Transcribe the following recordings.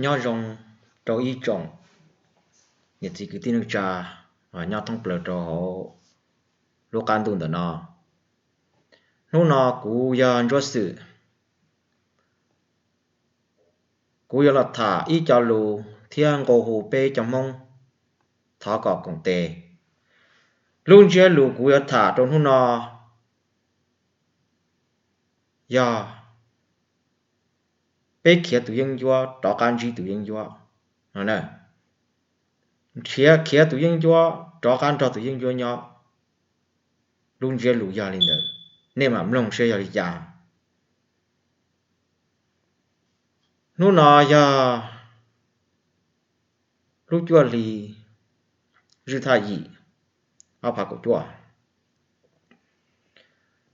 Nyob zoo rau ib tsoom niam txiv kwv tij neej tsa nyob thoob plaws rau hauv lub qab ntuj ntawm no. Hnub no kuv yog Ntsuab Xwm, kuv yuav los tham ib co lus thiab nqua hu peb cov Hmoob thov kom koom tes. Lub ntsiab lus kuv yuav tham rau hnub no yog peb khiav tus yeeb ncuab rov qab ntsib tus yeeb ncuab no. Khiav, khiav tus yeeb ncuab rov qab nrog tus yeeb ncuab nyob. Lub ntsiab lus yog li ntawd, nej mam mloog saib yog li cas. Hnub no yog lub cuaj hli zwj thaj yim ob phav kaum cuaj.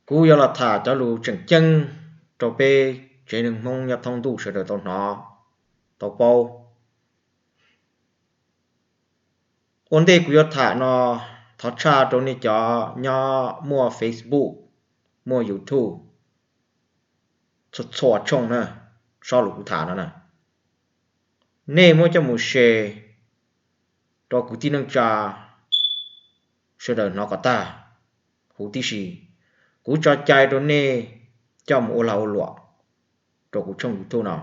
Kuv yuav los tham cov lus tseem ceeb rau peb tsev neeg Hmoob nyob thoob ntuj sawv daws tau hnov, tau paub. Ua ntej kuv yuav tham no, thov tshaj rau nej cov nyob muaj Facebook, muaj YouTube, txhua txhua tshooj na, sob lus kuv tham no na, nej muab coj mus share rau kwv tij neej tsa sawv daws hnov kom tag huv tib si. Kuv tso cai rau nej coj mus ua lag ua luam rau kuv tshooj YouTube no,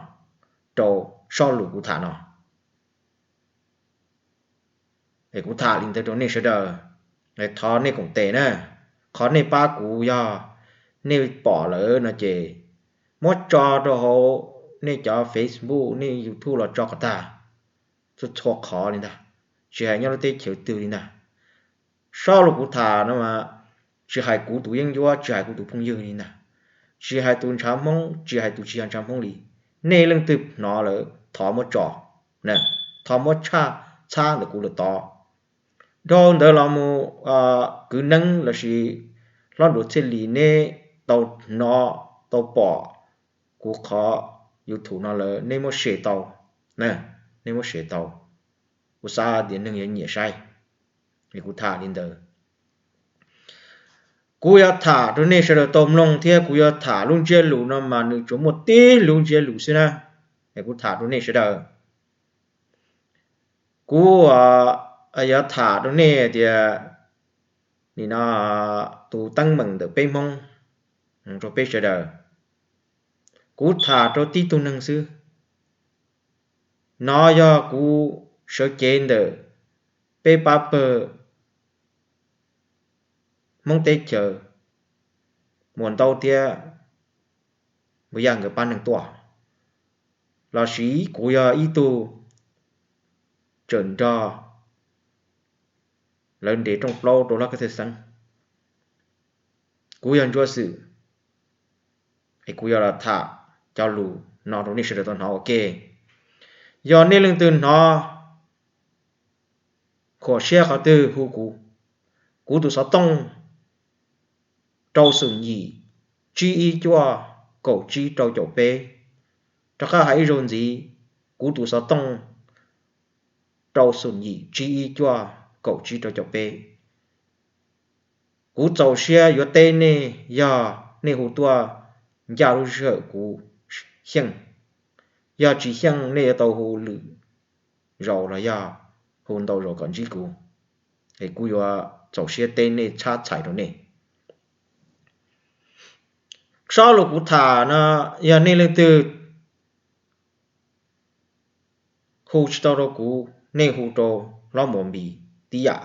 rau sob lus kuv tham no. Es kuv tham li ntawd rau nej sawv daws, thov nej koom tes na. Qhov nej pab kuv yog nej pom lawm no ces muab tso rau hauv nej cov Facebook, nej YouTube los tso kom tag, txhua txhua qhov li ntag, tsis hais nyob lub teb chaws twg li ntag. Sob lus kuv tham no mas tsis hais kuv tus yeeb ncuab, tsis hais kuv tus phooj ywg li ntag, tsis hais tus ntshav Hmoob, tsis hais tus tsis yog ntshav Hmoob li. Nej leej twg hnov lawm thov muab tso, thov muab tshaj txhab ntawm kuv lawm tod. Dhau ntawd los mus kwv Neeb lossis hlob Nruas Txhiaj Lis, neb tau hnov tau pom kuv qhov YouTube no lawm, nej muab share tau, nej muab share tau, kuv xav tias neeg yuav nyiam saib. Es kuv tham li ntawd. Kuv yuav tham rau nej sawv daws tau mloog thiab kuv yuav tham lub ntsiab lus no mas nws tsuas muaj tib lub ntsiab lus xwb na. Es kuv tham rau nej sawv daws. Kuv yuav tham rau nej tias nim no tus teeb meem ntawm peb Hmoob rau peb sawv daws. Kuv tham rau tib tug neeg xwb. No yog kuv sawv cev ntawm peb pab pawg Hmoob teb chaws, Muas Ntaub thiab Npus Yaj nkawd pab neeg tuaj, lossis kuv yog ib tug tsawm nrog lawv nres rooj plaub rau Hlob Kab Thawj Xeeb. Kuv yog Ntsuab Xwm, es kuv yuav los tham cov lus no rau nej sawv daws tau hnov ua ke. Yog nej leej twg hnov khuam siab qhov twg hu kuv, kuv tus xov tooj rau xoom yim tsib ib cuaj kaum tsib rau caum peb. Rov qab hais ib zaug ntxiv, kuv tus xov tooj rau xoom yim tsib ib cuaj kaum tsib rau caum peb. Kuv txaus siab yuav teb nej yog nej hu tuaj ncaj lub sij hawm kuv xyeej. Yog tsis xyeej nej yuav tau hu lwm zaus los yog hu ntau zaus kom ntsib kuv, es kuv yuav txaus siab teb nej txhab txhais rau nej. Sob lus kuv tham no, yog nej leej twg hu tsis tau rau kuv, nej hu rau Hlob Muas Npis tib yam.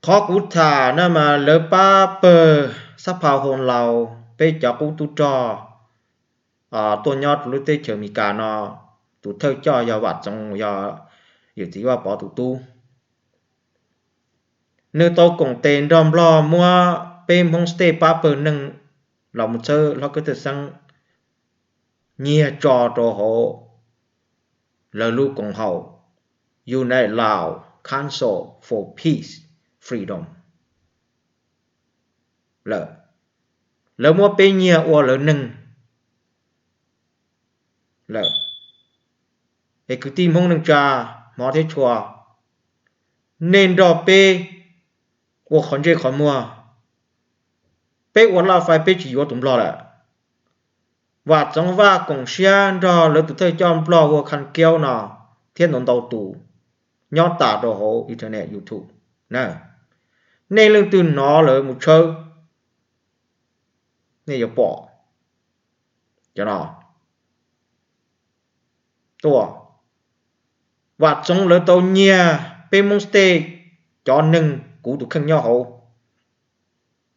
Qhov kuv tham no mas lawv pab pawg xab pha hoo laus, peb cov qub tub rog tuaj nyob rau lub teb chaws Amelikas no, tus thawj coj yog Vam Txoov, yog yawm txiv Vaj Pov tus tub. Nws tau koom tes nrog Nplog muab peb Hmoob State pab pawg neeg los mus txhawb Hlob Kab Thawj Xeeb nyiag tso rau hauv lawv lub koom haum United Lao Council for Peace Freedom lawm. Lawv muab peb nyiag ua lawv neeg lawm. Es kwv tij Hmoob neej tsa, hmov thiab tshua, nej nrog peb ua qhov ntsej qhov muag, peb ua laj fai peb tsis yuav tus Nplog lawm. Vam Txoov Vaj koom siab nrog lawv tus thawj coj Nplog hu ua Khaj Kiaub no thiab ntau ntau tus nyob tas rau hauv internet YouTube na. Nej leej twg hnov lawv mus tshawb, nej yuav pom cov no tuaj. Vam Txoov lawv tau nyiag peb Hmoob State cov neeg kuv tus kheej nyob hauv.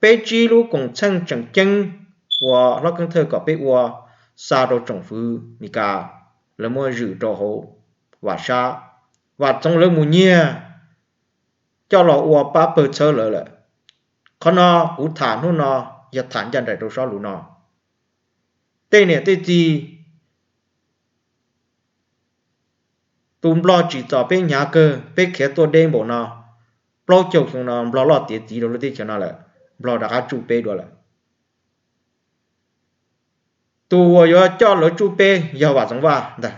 Peb tsib lub koom txheej tseem ceeb uas hlob Keeb Thawj kom peb ua xa rau tsoom fwv Meskas, lawv muab zwm rau hauv Vam Sab. Vam Txoov lawv mus nyiag coj los ua pab pawg txhawb lawv lawm. Qhov no kuv tham hnub no yog tham ncaj nraim rau sob lus no. Tej niam tej txiv, tus Nplog tsim txom peb hnyav kawg, peb khiav tuaj deb npaum no, plaub caug xyoo no Nplog loj tiav txiv rau lub teb chaws no lawm, Nplog rov qab tsuj peb dua lawm. Tus uas yuav coj lawv tsuj peb yog Vam Txoov Vaj ntag.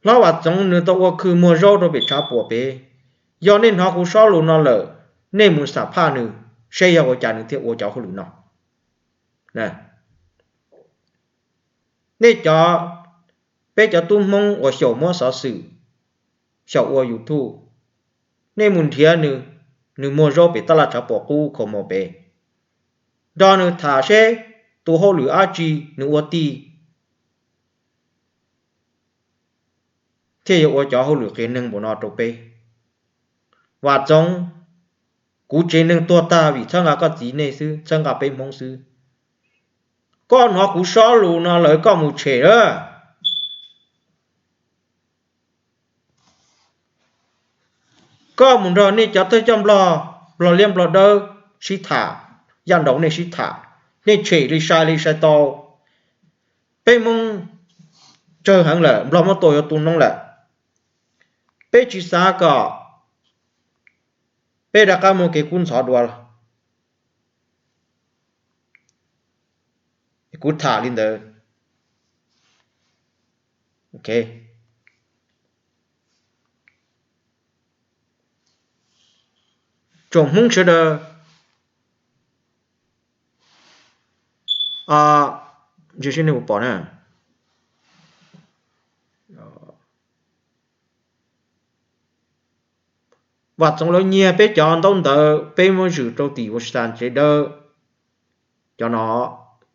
Hlob Vam Txoov nws tau ua khw muag zaub rau pem tshav puam pem. Yog nej hnov kuv sob lus no lawm, nej mus xam phaj nws seb yog ua cas nws thiaj ua cov hauj lwm no. Nej cov, peb cov tub Hmoob uas xyaum muab xov xwm, xyaum ua YouTube, nej mus nrhiav nws, nws muag zaub pem tab laj tshav puam qub Kho Mos pem, nrog nws tham seb tus hauj lwm dab tsi nws ua tij thiaj yuav ua cov hauj lwm qias neeg npaum no rau peb. Vam Txoov, kuv tsev neeg tuag tag vim txhawb nqa koj txiv nej xwb, txhawb nqa peb Hmoob xwb. Koj hnov kuv sob lus no lawm koj mus tshem lawm. Koj mus nrog nej cov thawj coj Nplog, Nplog liab Nplog dawb sib tham, yaj nraud nej sib tham, nej tshem li sai li sai tau. Peb Hmoob tsawg heev lawm, Nplog muab tua yuav tu noob lawm. Peb tsis xav kom peb rov qab muaj kev kub ntxhov dua. Kuv tham li ntawd. Tsoom Hmoob sawv daws, ntsia seb nej puas pom na. Vam Txoov lawv nyiag peb cov ntaub ntawv peb muab zwm rau tim Washington tsev dawb, cov no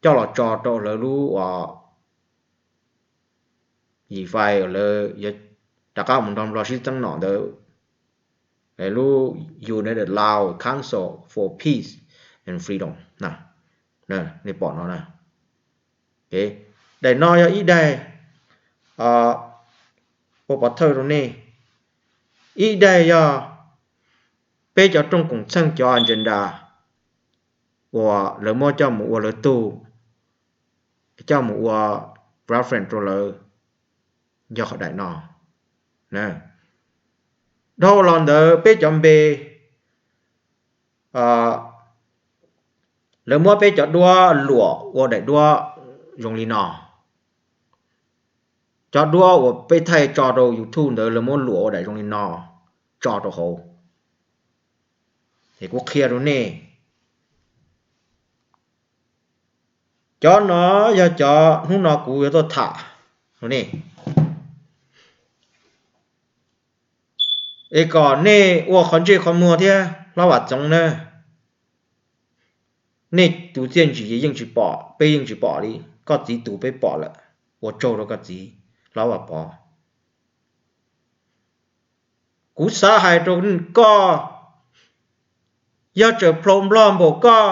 coj los tso rau lawv lub uas yim fais lawv yuav rov qab mus nrog Nplog sib txeeb nom ntawd, lub United Lao Council for Peace and Freedom. Nej pom no, daim no yog ib daim ua pov thawj rau nej. Ib daim yog peb cov rooj koom txheej cov agenda uas lawv muab coj mus ua lawv tug, coj mus ua preference rau lawv, yog qhov daim no. Dhau los ntawd peb cov npe, lawv muab peb cov duab luam ua daim duab zoo li no. Cov duab uas peb thaij tso rau YouTube ntawd lawv muab luam ua daim zoo li no tso rau hauv. Es kuv qhia rau nej, cov no yog cov hnub no kuv yuav tuaj tham rau nej, es kom nej ua qhov ntsej qhov muag thiab hlob Vam Txoov na. Nej tus txiaj ntsim yeej tsis pom, peb yeej tsis pom li, koj txiv tus peb pom lawm, ua tsaug rau koj txiv hlob Vam Pov. Kuv xav hais rau koj, yog tseem plhau Nplog npaum koj,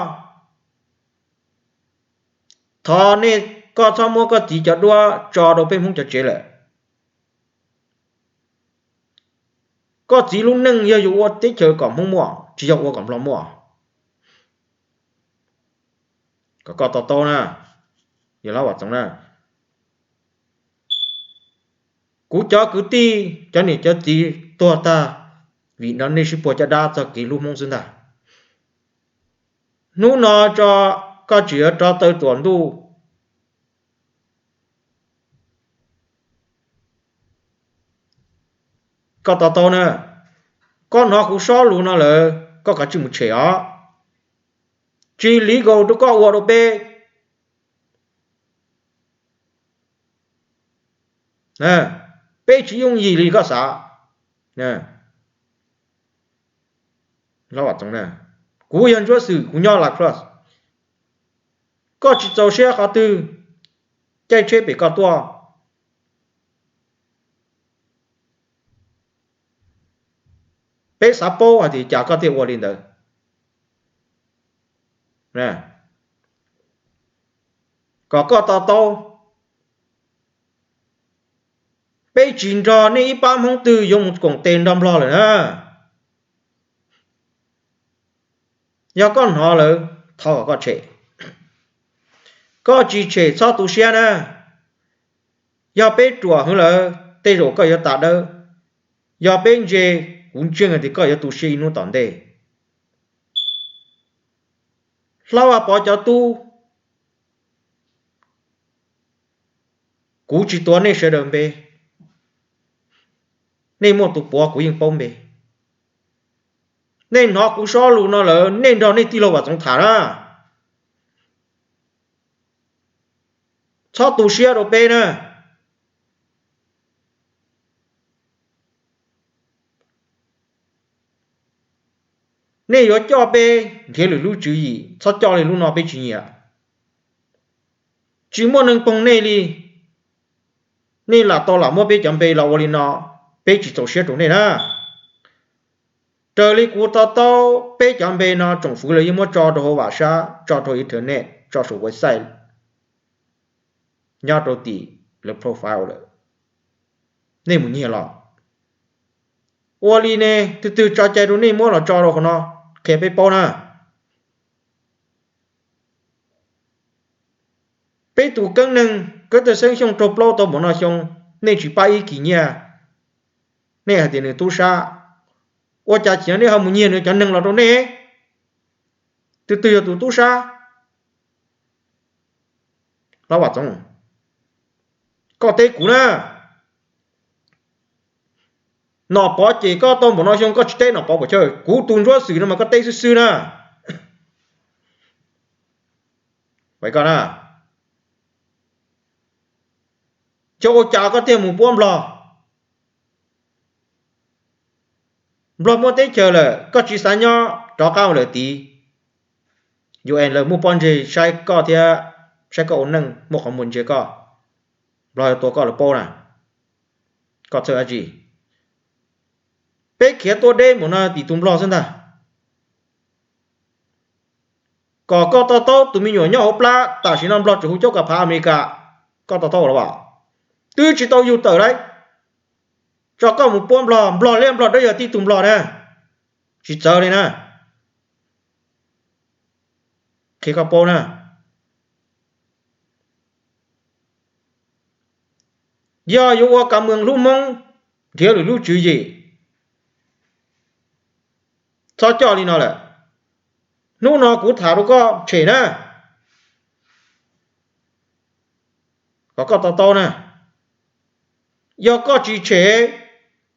thov nej, koj txhob muab koj txiv cov duab tso rau peb Hmoob cov tsev lawm. Koj txiv lub neej yog yuav ua teb chaws kom Hmoob muaj, tsis yog ua kom Nplog muaj. Kom koj to taub na, yog Hlob Vam Txoov na. Kuv cov kwv tij, cov niam cov txiv tuag tag vim nrog nej sib puag caj dab txog kev hlub Hmoob xwb ntag. Hnub no tso, koj tseem yuav rov taw tuam ntuj, koj to taub na. Koj hnov kuv sob lus no lawm, koj kav tsij mus tshem os. tsis legal rau koj ua rau peb. Peb tsis yooj yim li koj xav. Kuv yog Ntsuab Xwm, kuv nyob La Crosse. Koj tsis txaus siab qhov twg, caij tsheb pem koj tuaj. Peb xav paub hais tias cas koj thiaj ua li ntawd. Kom koj to taub, peb tsis nrog nej ib pab Hmoob twg yuav mus koom tes nrog Nplog lawm na. Yog koj hnov lawm, thov kom koj tshem. Koj tsis tshem txhob tu siab na. Yog peb ruam heev lawm, tej zaum koj yuav tas dawb. Yog peb ntse, kuv ntseeg tias koj yuav tu siab ib hnub tom ntej. Hlob Vaj Pov cov tub, kuv tsis tuav nej sawv daws npe. Nej muaj tus puav kuv yeej paub npe. Nej hnov kuv sob lus no lawm, nej nrog nej tij laug Vam Txoov tham na. Txhob tu siab rau peb na. Nej yuav coj peb nrhiav lwm lub tswv yim, txhob coj li lub no peb tsis nyiam. Tsis muaj neeg poog nej li. Nej lam tau lam muab peb cov npe los ua li no, peb tsis txaus siab rau nej na. Raws li kuv to taub, peb cov npe no tsoom fwv lawv yeej muab tso rau hauv vam sab, tso rau internet, tso saum website nyob rau tim lawv profile lawm. Nej mus nyiag los. Ua li ne, twg twg tso cai rau nej muab los tso rau qhov no, qhia peb paub na. Peb tus keeb neeg Kab Tawg Xeeb Xyooj raug plaub tau npaum no xyoo, nej tsis pab ib kis nyiaj, nej hais tias nws tub sab. Ua cas chim no nej ho mus nyiag nws cov neeg los rau nej? Twg twg yog tus tub sab? Hlob Vam Txoov, koj teb kuv na. Nom Pov cem koj tau npaum no xyoo koj tsis teb Nom Pov puas chawj? Kuv tus Ntsuab Xwm no mas koj teb xwb xwb na. Koj na, yog ua cas koj thiaj mus puab Nplog? Nplog muaj teb chaws lawm, koj tsis xav nyob rov qab mus lawm tid. U N lawv muaj pob ntseg saib koj thiab, saib koj ua neej muaj qhov muag ntsia koj. Nplog yuav tua koj lawv paub na. Koj txhawj dab tsi? Peb khiav tuaj deb npaum no tim tus Nplog xwb ntag. Kom koj to taub, tus me nyuam nyob hauv plab tam sim no Nplog tseem hu cuab kam phav Amelikas, koj to taub los as? Twb tsis tau yug tawm lauj, tso koj mus puab Nplog. Nplog liab Nplog dawb, yog tib tug Nplog na, tsis txawv li na. Qhia koj paub na, yog yuav ua kav mws hlub Hmoob, nrhiav lwm lub tswv yim, txhob coj li no lawm. Hnub no kuv tham rau koj tshem na, kom koj to taub na. Yog koj tsis tshem,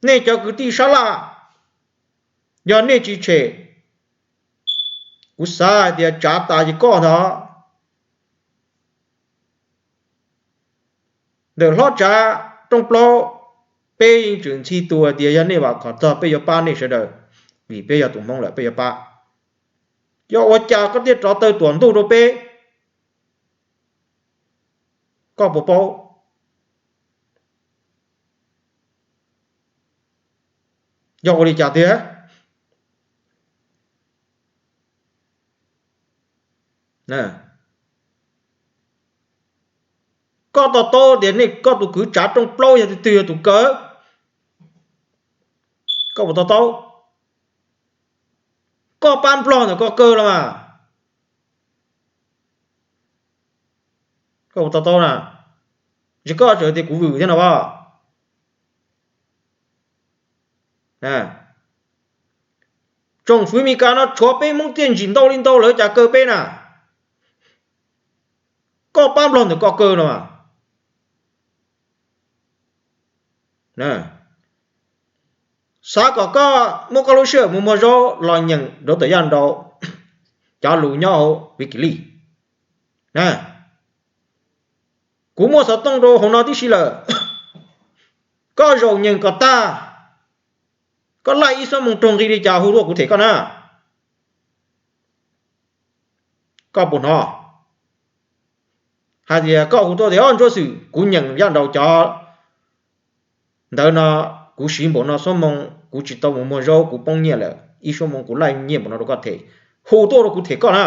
nej cov kwv tij sab laj, yog nej tsis tshem, kuv xav hais tias tsav tas ces koj ntag. Ntawm hlob Tsav rooj plaub, peb yeej tseem ntxhi tus hais tias yog nej vam khom txog peb yuav pab nej sawv daws, vim peb yog tus Hmoob lawm peb yuav pab. Yog ua cas koj thiaj rov taw tuam ntuj rau peb? Koj puas paub? Yog ua li cas tiag? Koj to taub tias nej, koj tus kwv Tsav rooj plaub yog twg twg yog tus kaw? Koj puas to taub? Koj pab Nplog ntawm koj kaw los mas. Koj puas to taub na? Tsis koj tseem tias kuv vwm thiab no as. Tsoom fwv Meskas no tshuav peb Hmoob tiaj ntsim ntau li ntau lawv cas kaw peb na. Koj pab Nplog ntawm koj kaw los mas. Xav kom koj muab koj lub sij hawm mus muag zaub los nyeem nraud tawm yaj nraud, cov lus nyob hauv Wikileaks. Kuv muaj xov tooj rau hauv no tib si lawm. Koj zaum nyeem kom tag, koj laij ib xuab moos raug nqi li cas hu tuaj kuv them koj na. Koj puas hnov? Hais tias koj hu tuaj tias, Ob, Ntsuab Xwm, kuv nyeem yaj nraud cov ntawd no, kuv siv npaum no xuab moos, kuv tsis tau mus muag zaub, kuv poob nyiaj lawm, ib xuab moos kuv laij nyiaj npaum no rau koj them, hu tuaj rau kuv them koj na.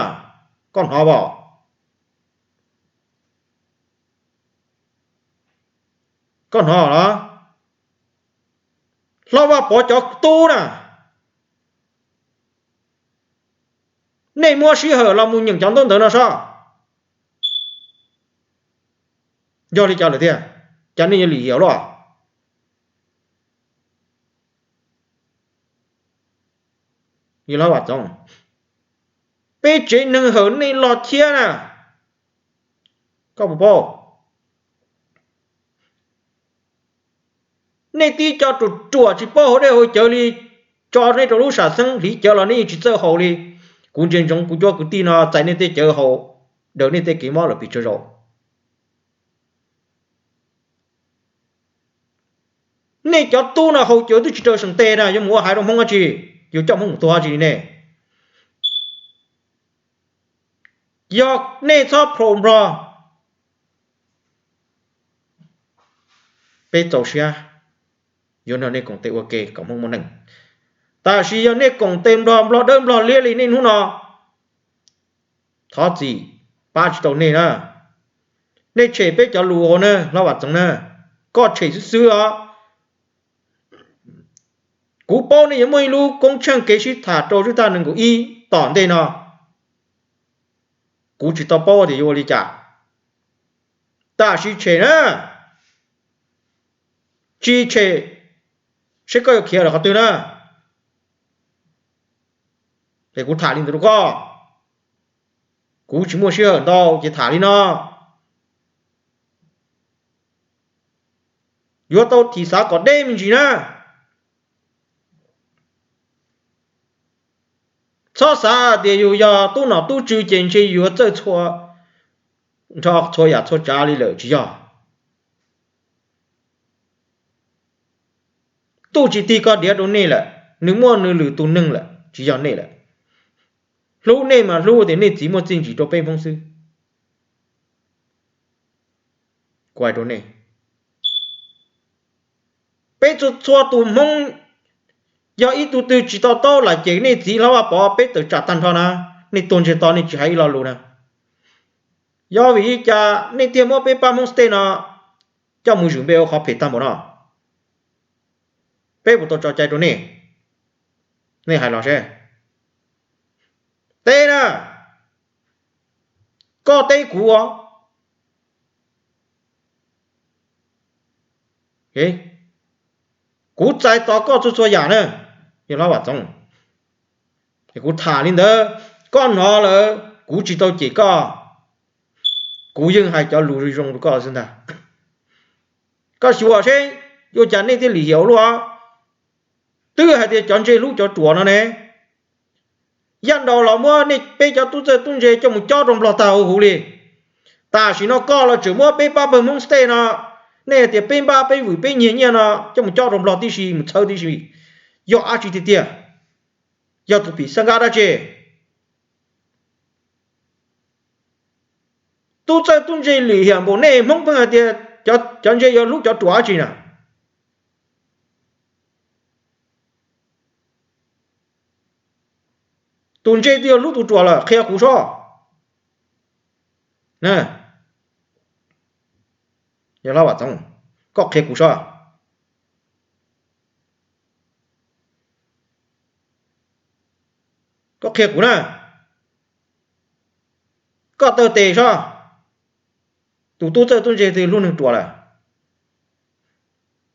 Koj hnov as? Koj hnov los? Hlob Vaj Pov cov tub na, nej muab sij hawm los mus nyeem cov ntaub ntawv no saib. Yog li cas lawm tiag? Cas nej yuav lim hiam luaj? Hlob Vaj Txoov, peb tsev neeg hawm nej los thiab na. Koj puas paub? Nej tib co ruam ruam tsis paub haus dej haus cawv li, tso nej rau lub sam xeeb hliv cawv los nej yeej tsis txawj haus li. Kuv ntsia ntsoov kuv cuab kwv tij no txais nej tej cawv haus daws nej tej kev mob lawm pes tsawg zaus. Nej cov tub no haus cawv twb tsis raws seem tes na, yuav mus ua haiv rau Hmoob dab tsi? Yuav coj Hmoob mus tua dab tsi ne? Yog nej txhob pro Nplog, peb txaus siab yuav nrog nej koom tes ua ke kom Hmoob muaj neej. Tab sis yog nej koom tes Nplog, Nplog dawb Nplog liab li nej hnub no, thov txim, pab tsis tau nej na. Nej tshem peb cov lus hauv na Hlob Vaj Txoov na, koj tshem xwb xwb os. Kuv paub nej yuav muaj ib lub koob tsheej kev sib tham rau tsib tag nees nkaum ib tom ntej no, kuv tsis tau paub tias yuav ua li cas. Tab sis tshem na, tsis tshem seb koj yuav khiav lawm qhov twg na. Es kuv tham li ntawd rau koj, kuv tsis muaj sij hawm ntau ces tham li no. Yuav tau thim xav kom deb me ntsis na. Txhob xav tias yus yog tub nom tub tswv ces ntshe yuav txawj txhua, nrho txhua yam txhua tsav li lawm, tsis yog. Tuj tsis tig koj diav rau nej lawm, nws muaj nws lwm tus neeg lawm, tsis yog nej lawm. Hlub nej mas hlub tias nej txiv muaj txiaj ntsig rau peb Hmoob xwb. Kuv hais rau nej, peb txhua txhua tus Hmoob, yog ib tug twg tsis to taub lam ces nej txiv Hlob Vaj Pov peb tawm tsam tag nrho na. Nej tuag ntsiag to nej tsis hais ib lo lus na. Yog vim li cas nej thiaj muab peb pab Hmoob State no coj mus zwm npe ua qhov phem tag npaum no? Peb puas tau tso cai rau nej? Nej hais los seb. Teb na, koj teb kuv, kuv txais tos koj txhua txhua yam na, yog Hlob Vaj Txoov. Kuv tham li ntawd, koj hnov lawm, kuv tsis tau cem koj, kuv yeej hais cov lus zoo zoo rau koj xwb ntag. Koj xyuas seb yuav cas nej thiaj lim hiam ua luaj. Twb hais tias cov ntse hlub cov ruam no ne, yaj nraud los muab nej peb cov tub txawj tub ntse coj mus cob rau Nplog tag huv huv li. Tam sim no koj los tseem muab peb pab pawg Hmoob State no, nej tias peb npab peb vwm peb nyiag nyiaj no coj mus cob rau Nplog tib si mus txhawb tib si, yog dab tsi tiag tiag? Yog tus phim xab nkab dab tsi? Tub txawj tub ntse lim hiam npaum nej Hmoob pheej hais tias cov ntse yuav hlub cov ruam dab tsi na? Tus ntse twb yog hlub tus ruam lawm, qhia kuv sob. Yog Hlob Vam Txoov, koj qhia kuv sob. Koj qhia kuv na, koj taw tes sob. Tus tub txawj tub ntse twg hlub neeg ruam lawm?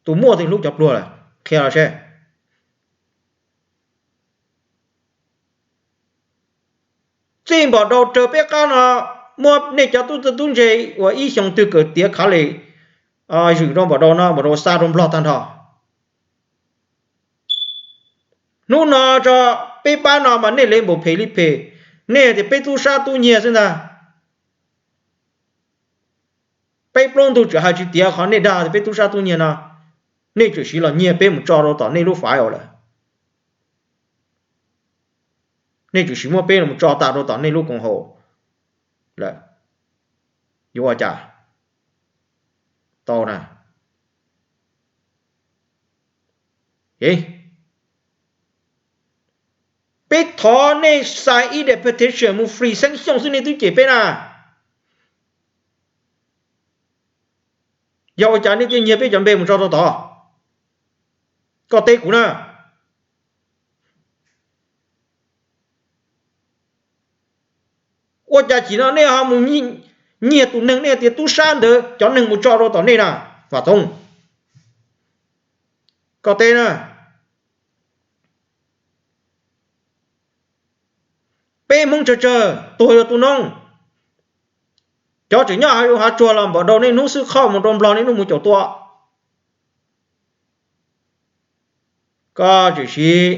Tus muaj twg hlub cov pluag lawm? Qhia los seb. Txij npam daus raws peb qab no, muab nej cov tub txawj tub ntse uas ib xyoo twg kawm tiav college zwm rau npam daus no, npam daus xa rau Nplog tag nrho. Hnub no tso, peb pab no mas nej lev npaum phem li phem, Nej tias peb tub sab tub nyiag xwb ntag. Peb plaub ntug tseem hais tsis tiav qhov nej dag tias peb tub sab tub nyiag no, nej tseem siv los nyiag peb mus tso rau tom nej lub file lawm. Nej tseem siv muab peb los tso tas rau tom nej lub koom haum lawm. Yuav ua cas tau na? Peb thov nej sign ib daim petition mus free xeeb xyooj xwb nej twb cem peb na. Yog ua cas nej thiaj nyiag peb cov npe mus tso rau tod? Koj teb kuv na. Ua cas chim no nej ho mus nyiag tus neeg nej tias tub sab ntawd cov neeg mus tso rau tom nej na, Vam Txoov? Koj teb na. Peb Hmoob tsawg tsawg tuag yog tu noob. Cov tseem nyob hav zoov hav tsuag los npaum rau nej hnub xwb, qhov mus rau Nplog nej hnub mus caum tua. Koj tseem siv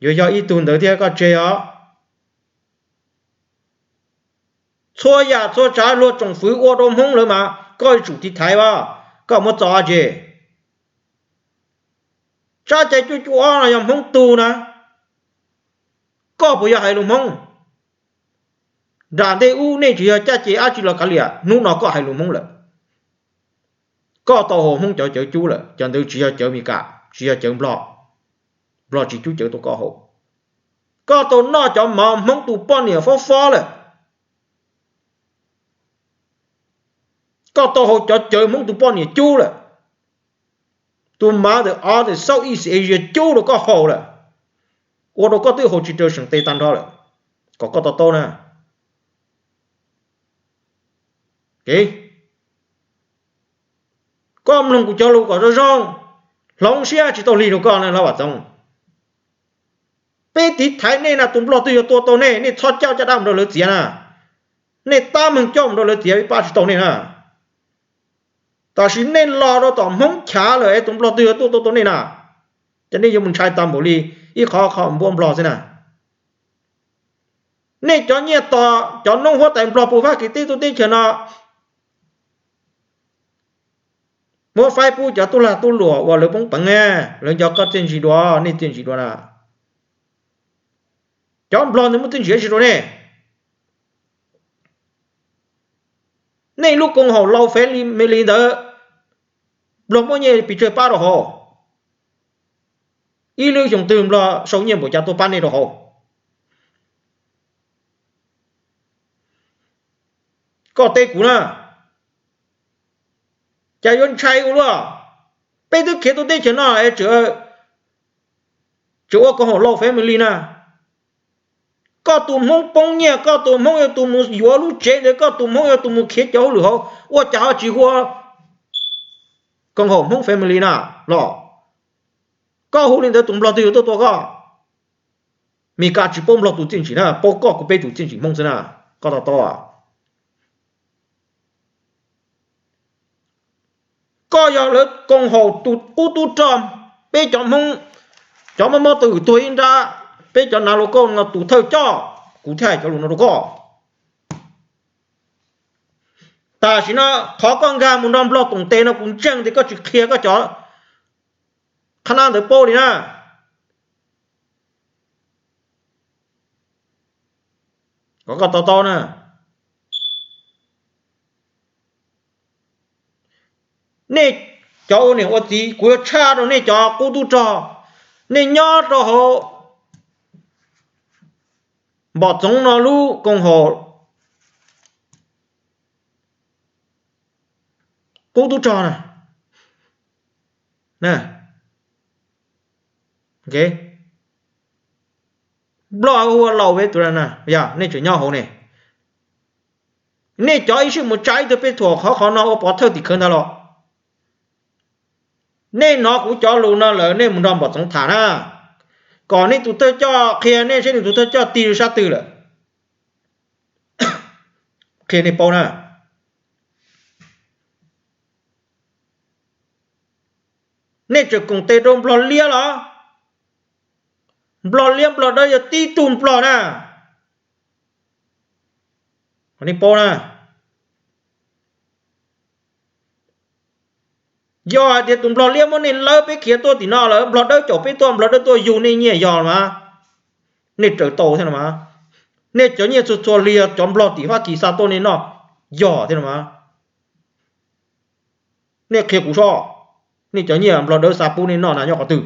yuav yog ib tug ntawd thiab koj tseg os. Txhua yam txhua tsav luag tsoom fwv ua rau Hmoob lawm mas koj yuav tsum tiv thaiv as, koj muab txo tse. Tsab cai cuaj cuaj ob no yog Hmoob tug na, koj puas yog hais lus Hmoob? Nram ntej ub nej tsis yog caj ces dab tsi los kav liam, hnub no koj hais lus Hmoob lawm. Koj tau haus Hmoob cov cawv cub lawm, cov ntawd tsis yog cawv Mes Kas, tsis yog cawv Nplog, Nplog tsis cub cawv tuaj koj haus. Koj tau noj cov mov Hmoob tus poj niam fob fob lawm. Koj tau haus cov cawv Hmoob tus poj niam cub lawm. Tus mother of the Southeast Asia cub rau koj haus lawm, ua rau koj twb haus tsis raws seem tes tag nrho lawm, kom koj to taub na. Koj mloog kuv cov lus kom zoo zoo, hloov siab tsis tau lig rau koj na Vam Txoov. Peb tiv thaiv nej na, tus Nplog twg yog tua tau nej, nej txhob coj caj dab mus rau lawv txiav na. Nej tab meeg coj mus rau lawv txiav, peb pab tsis tau nej na. Tam sim nej los rau tom Hmoob chav lawm es tus Nplog twg yog tuaj tua tau nej na, ces nej yuav mus ntshai tag npaum li ib qho qho npuab Nplog xwb na. Nej cov nyiaj tos cov noob huab tais Nplog puag Fab Kis teb tub teb chaws no, muab faib pub cov tub lag tub luam uas lawv poob peev, lawv nco koj txiaj ntsig dua, nej txiaj ntsig dua na. Cov Nplog ntawd muaj txiaj ntsig dab tsi rau nej? Nej lub koom haum Lao Family ntawd, Nplog muab nyiaj pes tsawg pab rau hauv? Ib lub xyoo twg Nplog sau nyiaj npaum cas tuaj pab nej rau hauv? Koj teb kuv na, cas yuav ntshai ua luaj? Peb twb khiav tuaj teb chaws no es tseem ua koom haum Lao Family na. Koj tus Hmoob poob nyiaj, koj tus Hmoob yog tus mus yuav lub tsev ntawd, koj tus Hmoob yog tus mus khiav cov hauj lwm hauv, ua cas ho tsis hu ua koom haum Hmoob Family na los? Koj hu li ntawd tus Nplog twg yuav tuaj tua koj? Mes Kas tsis paub Nplog tus txiaj ntsig na, paub koj kuv peb tus txiaj ntsig Hmoob xwb na. Koj to taub. Koj yog lawv koom haum tus qub tub rog, peb cov Hmoob, cov mob mob tw tuag ib nrab, peb cov nav lus kauj no tus thawj coj, kuv thiaj hais cov lus no rau koj. Tam sim no qhov koj nkag mus nrog Nplog toom tes no kuv ntseeg tias koj tsis qhia koj cov qhab nab ntawd paub li na. Kom koj to taub na. Nej cov ua niam ua txiv, kuv yuav tshaj rau nej cov qub tub rog, nej nyob rau hauv Npom Txoov no lub koom haum qub tub rog na. Nplog hu ua Laus Ve Tus Las na, yog nej tseem nyob hauv ne. Nej cov ib sij mus tsa ib tug pej thuam qhov qhov no ua pov thawj tim khawv ntag los? Nej hnov kuv cov lus no lawm nej mus nrog Npom Txoov tham na, kom nej tus thawj coj qhia nej seb nws tus thawj coj tig sab twg lawm. Qhia nej paub na. Nej tseem koom tes rau Nplog liab los? Nplog liab Nplog dawb yog tib tug Nplog na. Nej paub na, yog hais tias tus nplog liab muab nej lawv peb khiav tuaj tim no lawm, nplog dawb caum peb tuaj, nplog dawb tuaj yug nej nyiaj yog los mas, nej raws tau thiab no mas. Nej cov nyiaj txhua txhua li cov nplog tim Fab Kis xa tuaj nej noj yog thiab no mas. Nej qhia kuv soj, nej cov nyiaj nplog dawb xa pub nej noj na nyob qhov twg?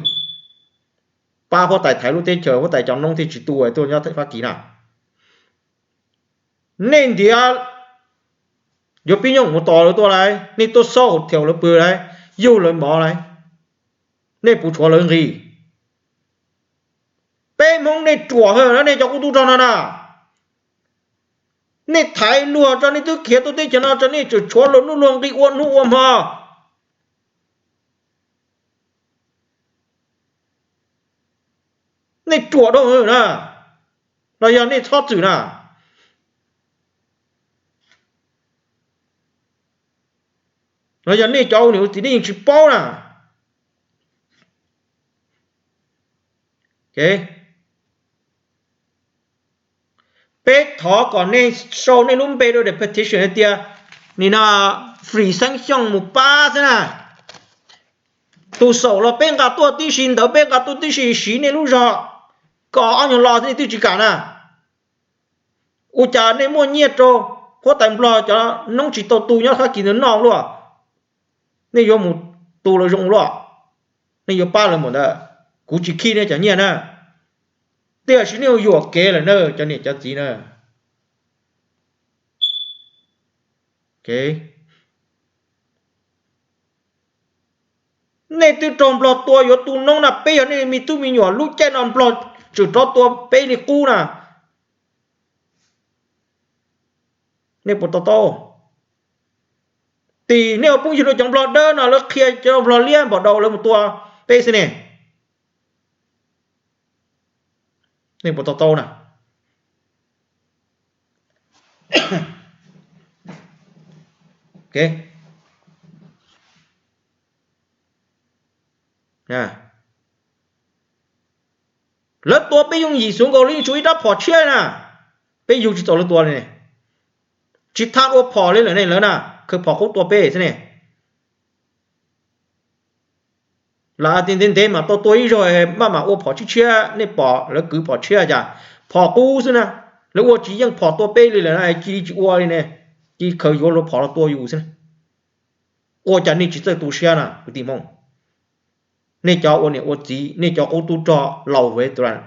Pab huab tais thaiv lub teb chaws, huab tais cov noob thiaj tsis tu tuaj nyob Fab Kis na. Nej ntiav yuav pib nyooj mus tos lawv tuaj lauj, nej tuaj xauj hotel lawv pw lauj, yug lawv mov lauj, nej puas tshuav lawv nqi? Peb Hmoob nej ruam heev na nej cov qub tub rog no na. Nej thaiv luag tso, nej twb khiav tuaj teb chaws no tso, nej tseem tshuav luag nuj luag nqi ua hnub ua hmo. Nej ruam dhau heev na, los yog nej txhob txwm na, los yog nej cov ua niam ua txiv nej yeej tsis paub na. Peb thov kom nej sau nej lub npe rau petition hais tias nim no Free Xeeb Xyooj mus pab xwb na. Tus xaum los peb nqa tuaj tib si, ntawd peb nqa tuaj tib si, siv nej lub zog kom ob nyuag lo xwb nej twb tsis kam na. Ua cas nej muaj nyiaj rau huab tais nplog cov noob tsis tau tu nyob Fab Kis ntawd noj luaj, nej yuav mus tu lawv zoo luaj, nej yuav pab lawv mus ntawd. Kuv tsis khib nej cov nyiaj na, tiam sis nej yuam kev lawm na cov niam cov txiv na. Nej twb raug nplog tua yuav tu noob na, peb yog nej me tub me nyuam, lub caij no nplog tseem rov tua peb li qub na. Nej puas to taub? Tim nej ua phooj ywg rau cov nplog dawb no lawv qhia cov nplog liab npaum dau lawv mus tua peb xwb ne. Nej puas to taub na? Lawv tua peb yooj yim xwb nkaus li tshuav ib rab phom tshiab na, peb yug tsis tau lawv tua li ne. Tsis tham ua phom li lawm ne lawv na, khaws phom qub tua peb xwb ne. Lam tias ntev ntev mas tau tua ib zaug maj mam ua phom tshiab tshiab, nej pom lawv kwv phom tshiab cas phom qub xwb na. Lawv ua tsis yeej phom tua peb li lawm na, cia li tsis ua li ne, cia li khaws yuav luag phom los tua yus xwb. Ua cas nej tsis txawj tu siab na kwv tij Hmoob? Nej cov ua niam ua txiv, nej cov qub tub rog laus veteran,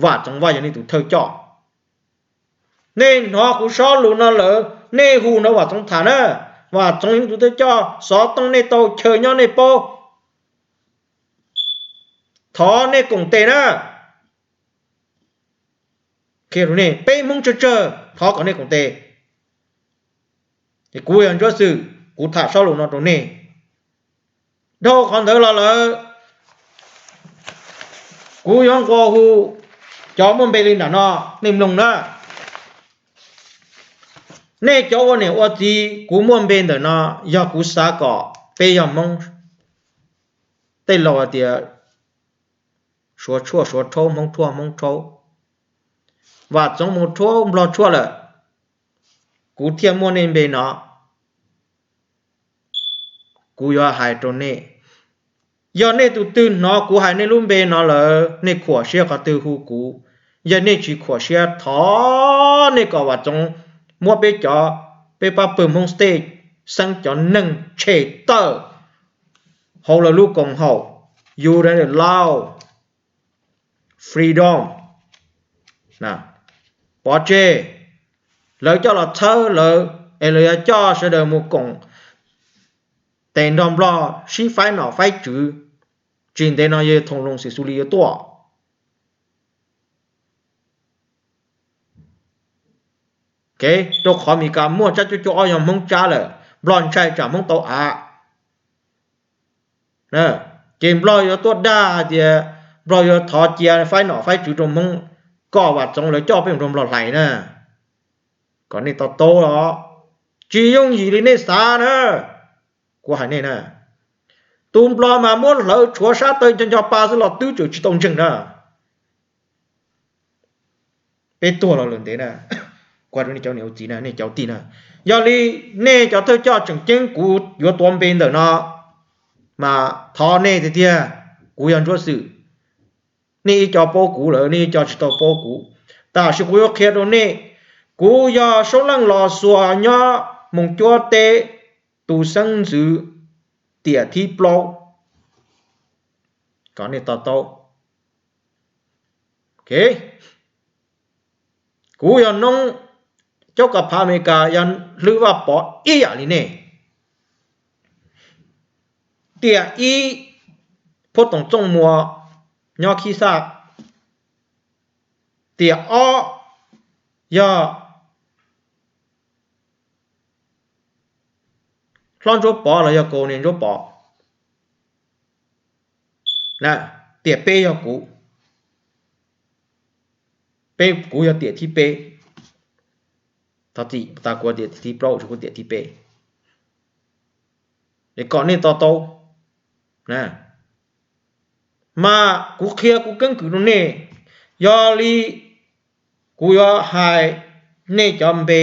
Vam Txoov Vaj yog nej tus thawj coj. Nej hnov kuv sob lus no lawm, nej hu nrog Vam Txoov tham na. Vam Txoov yog nej tus thawj coj, xov tooj nej tau chaw nyob nej paub. Thov nej koom tes na. Qhia rau nej, peb Hmoob tsawg tsawg, thov kom nej koom tes. Es kuv yog Ntsuab Xwm, kuv tham sob lus no rau nej. Dhau qhov ntawd los lawm, kuv yuav nqua hu cov muaj npe li nram no, nej mloog na. Nej cov ua niam ua txiv, kuv muaj npe ntawm no, yog kuv xav kom peb yog Hmoob. Tej laus hais tias Suav tshuaj Suav rhaub, Hmoob tshuaj Hmoob rhaub. Vam Txoov mus rhaub Nplog tshuaj lawm, kuv thiaj muaj nej npe no. Kuv yuav hais rau nej, yog nej tus twg hnov kuv hais nej lub npe no lawm, nej khuam siab qhov twg hu kuv. Yog nej tsis khuam siab, thov nej kom Vam Txoov muab peb cov, peb pab pawg Hmoob State xeeb cov neeg tshem tawm hauv lawv lub koom haum, United Lao Freedom pov tseg. Lawv coj los txhawb lawv es lawv yuav coj sawv daws mus koom tes nrog Nplog sib faib nom faib tswv. Tsis ntev no yawg Thoom Loos Xim Xus Lis yuav tuaj. Rau qhov Mes Kas muaj tsab cuaj cuaj ob yog Hmoob tsab lawm, Nplog ntshai tsam Hmoob tau av. Ces Nplog yuav tuaj dag hais tias Nplog yuav thov cia faib nom faib tswv rau Hmoob, kom Vam Txoov lawv coj peb mus rau Nplog hlais na. Kom nej to taub los, tsis yooj yim li nej xav na. Kuv hais nej na, tus Nplog mas muab hlawv tshuav sab taw nco nco pa xwb los twb tseem tsis tau ntseeg na. Peb tuag los lawm ntev na. Kuv hais rau nej cov niam ua txiv na, nej cov tij na, yog li nej cov thawj coj tseem ceeb kuv yuav tuav npe ntawm no, mas thov nej tiag tiag, kuv yog Ntsuab Xwm, nej ib co paub kuv lawm, nej ib co tsis tau paub kuv, tab sis kuv yuav qhia rau nej, kuv yog Soob Leej Los Xuas nyob Moos Cuab teb, tus xeeb ntxwv tiam thib plaub, kom nej to taub. Kuv yog noob caub kaum phav Amelikas, yog hlwb Vaj Pov ib yam li nej. Tiam ib, Phuab Toom Txooj Muas nyob Khib Xaj. Tiam ob, yog Hlob Ntsuab Pov los yog Kaus Niam Ntsuab Pov. Tiam peb yog kuv, peb, kuv yog tiam thib peb. Thov txim, tas kuv tiam thib plaub, tsis kuv tiam thib peb. Es kom nej to taub, mas kuv qhia kuv keeb kwm rau nej, yog li kuv yuav hais nej cov npe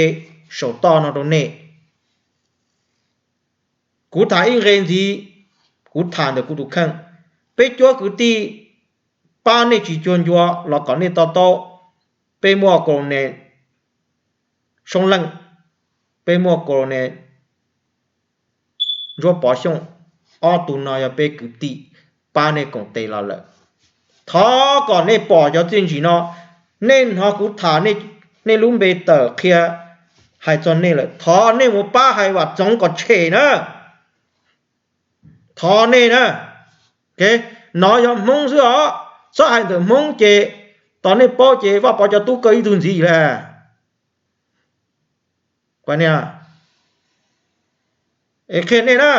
saum toj no rau nej. Kuv tham ib nqe ntxiv, kuv tham ntawm kuv tus kheej. Peb cuab kwv tij pab nej tsis cuag ncua los kom nej to taub. Peb muaj Colonel Soob Leej, peb muaj Colonel Ntsuab Pov Xyooj, ob tug no yog peb kwv tij pab nej koom tes los lawm. Thov kom nej pom cov txiaj ntsim no, nej hnov kuv tham nej lub npe tawm qhia hais txog nej lawm, thov nej mus pab hais Vam Txoov kom tshem na. Thov nej na, nov yog Hmoob xwb os, txhob hais ntawm Hmoob ces tos nej paub ces Vaj Pov cov tub kawg ib tug ntxiv lawm. Es qhia nej na,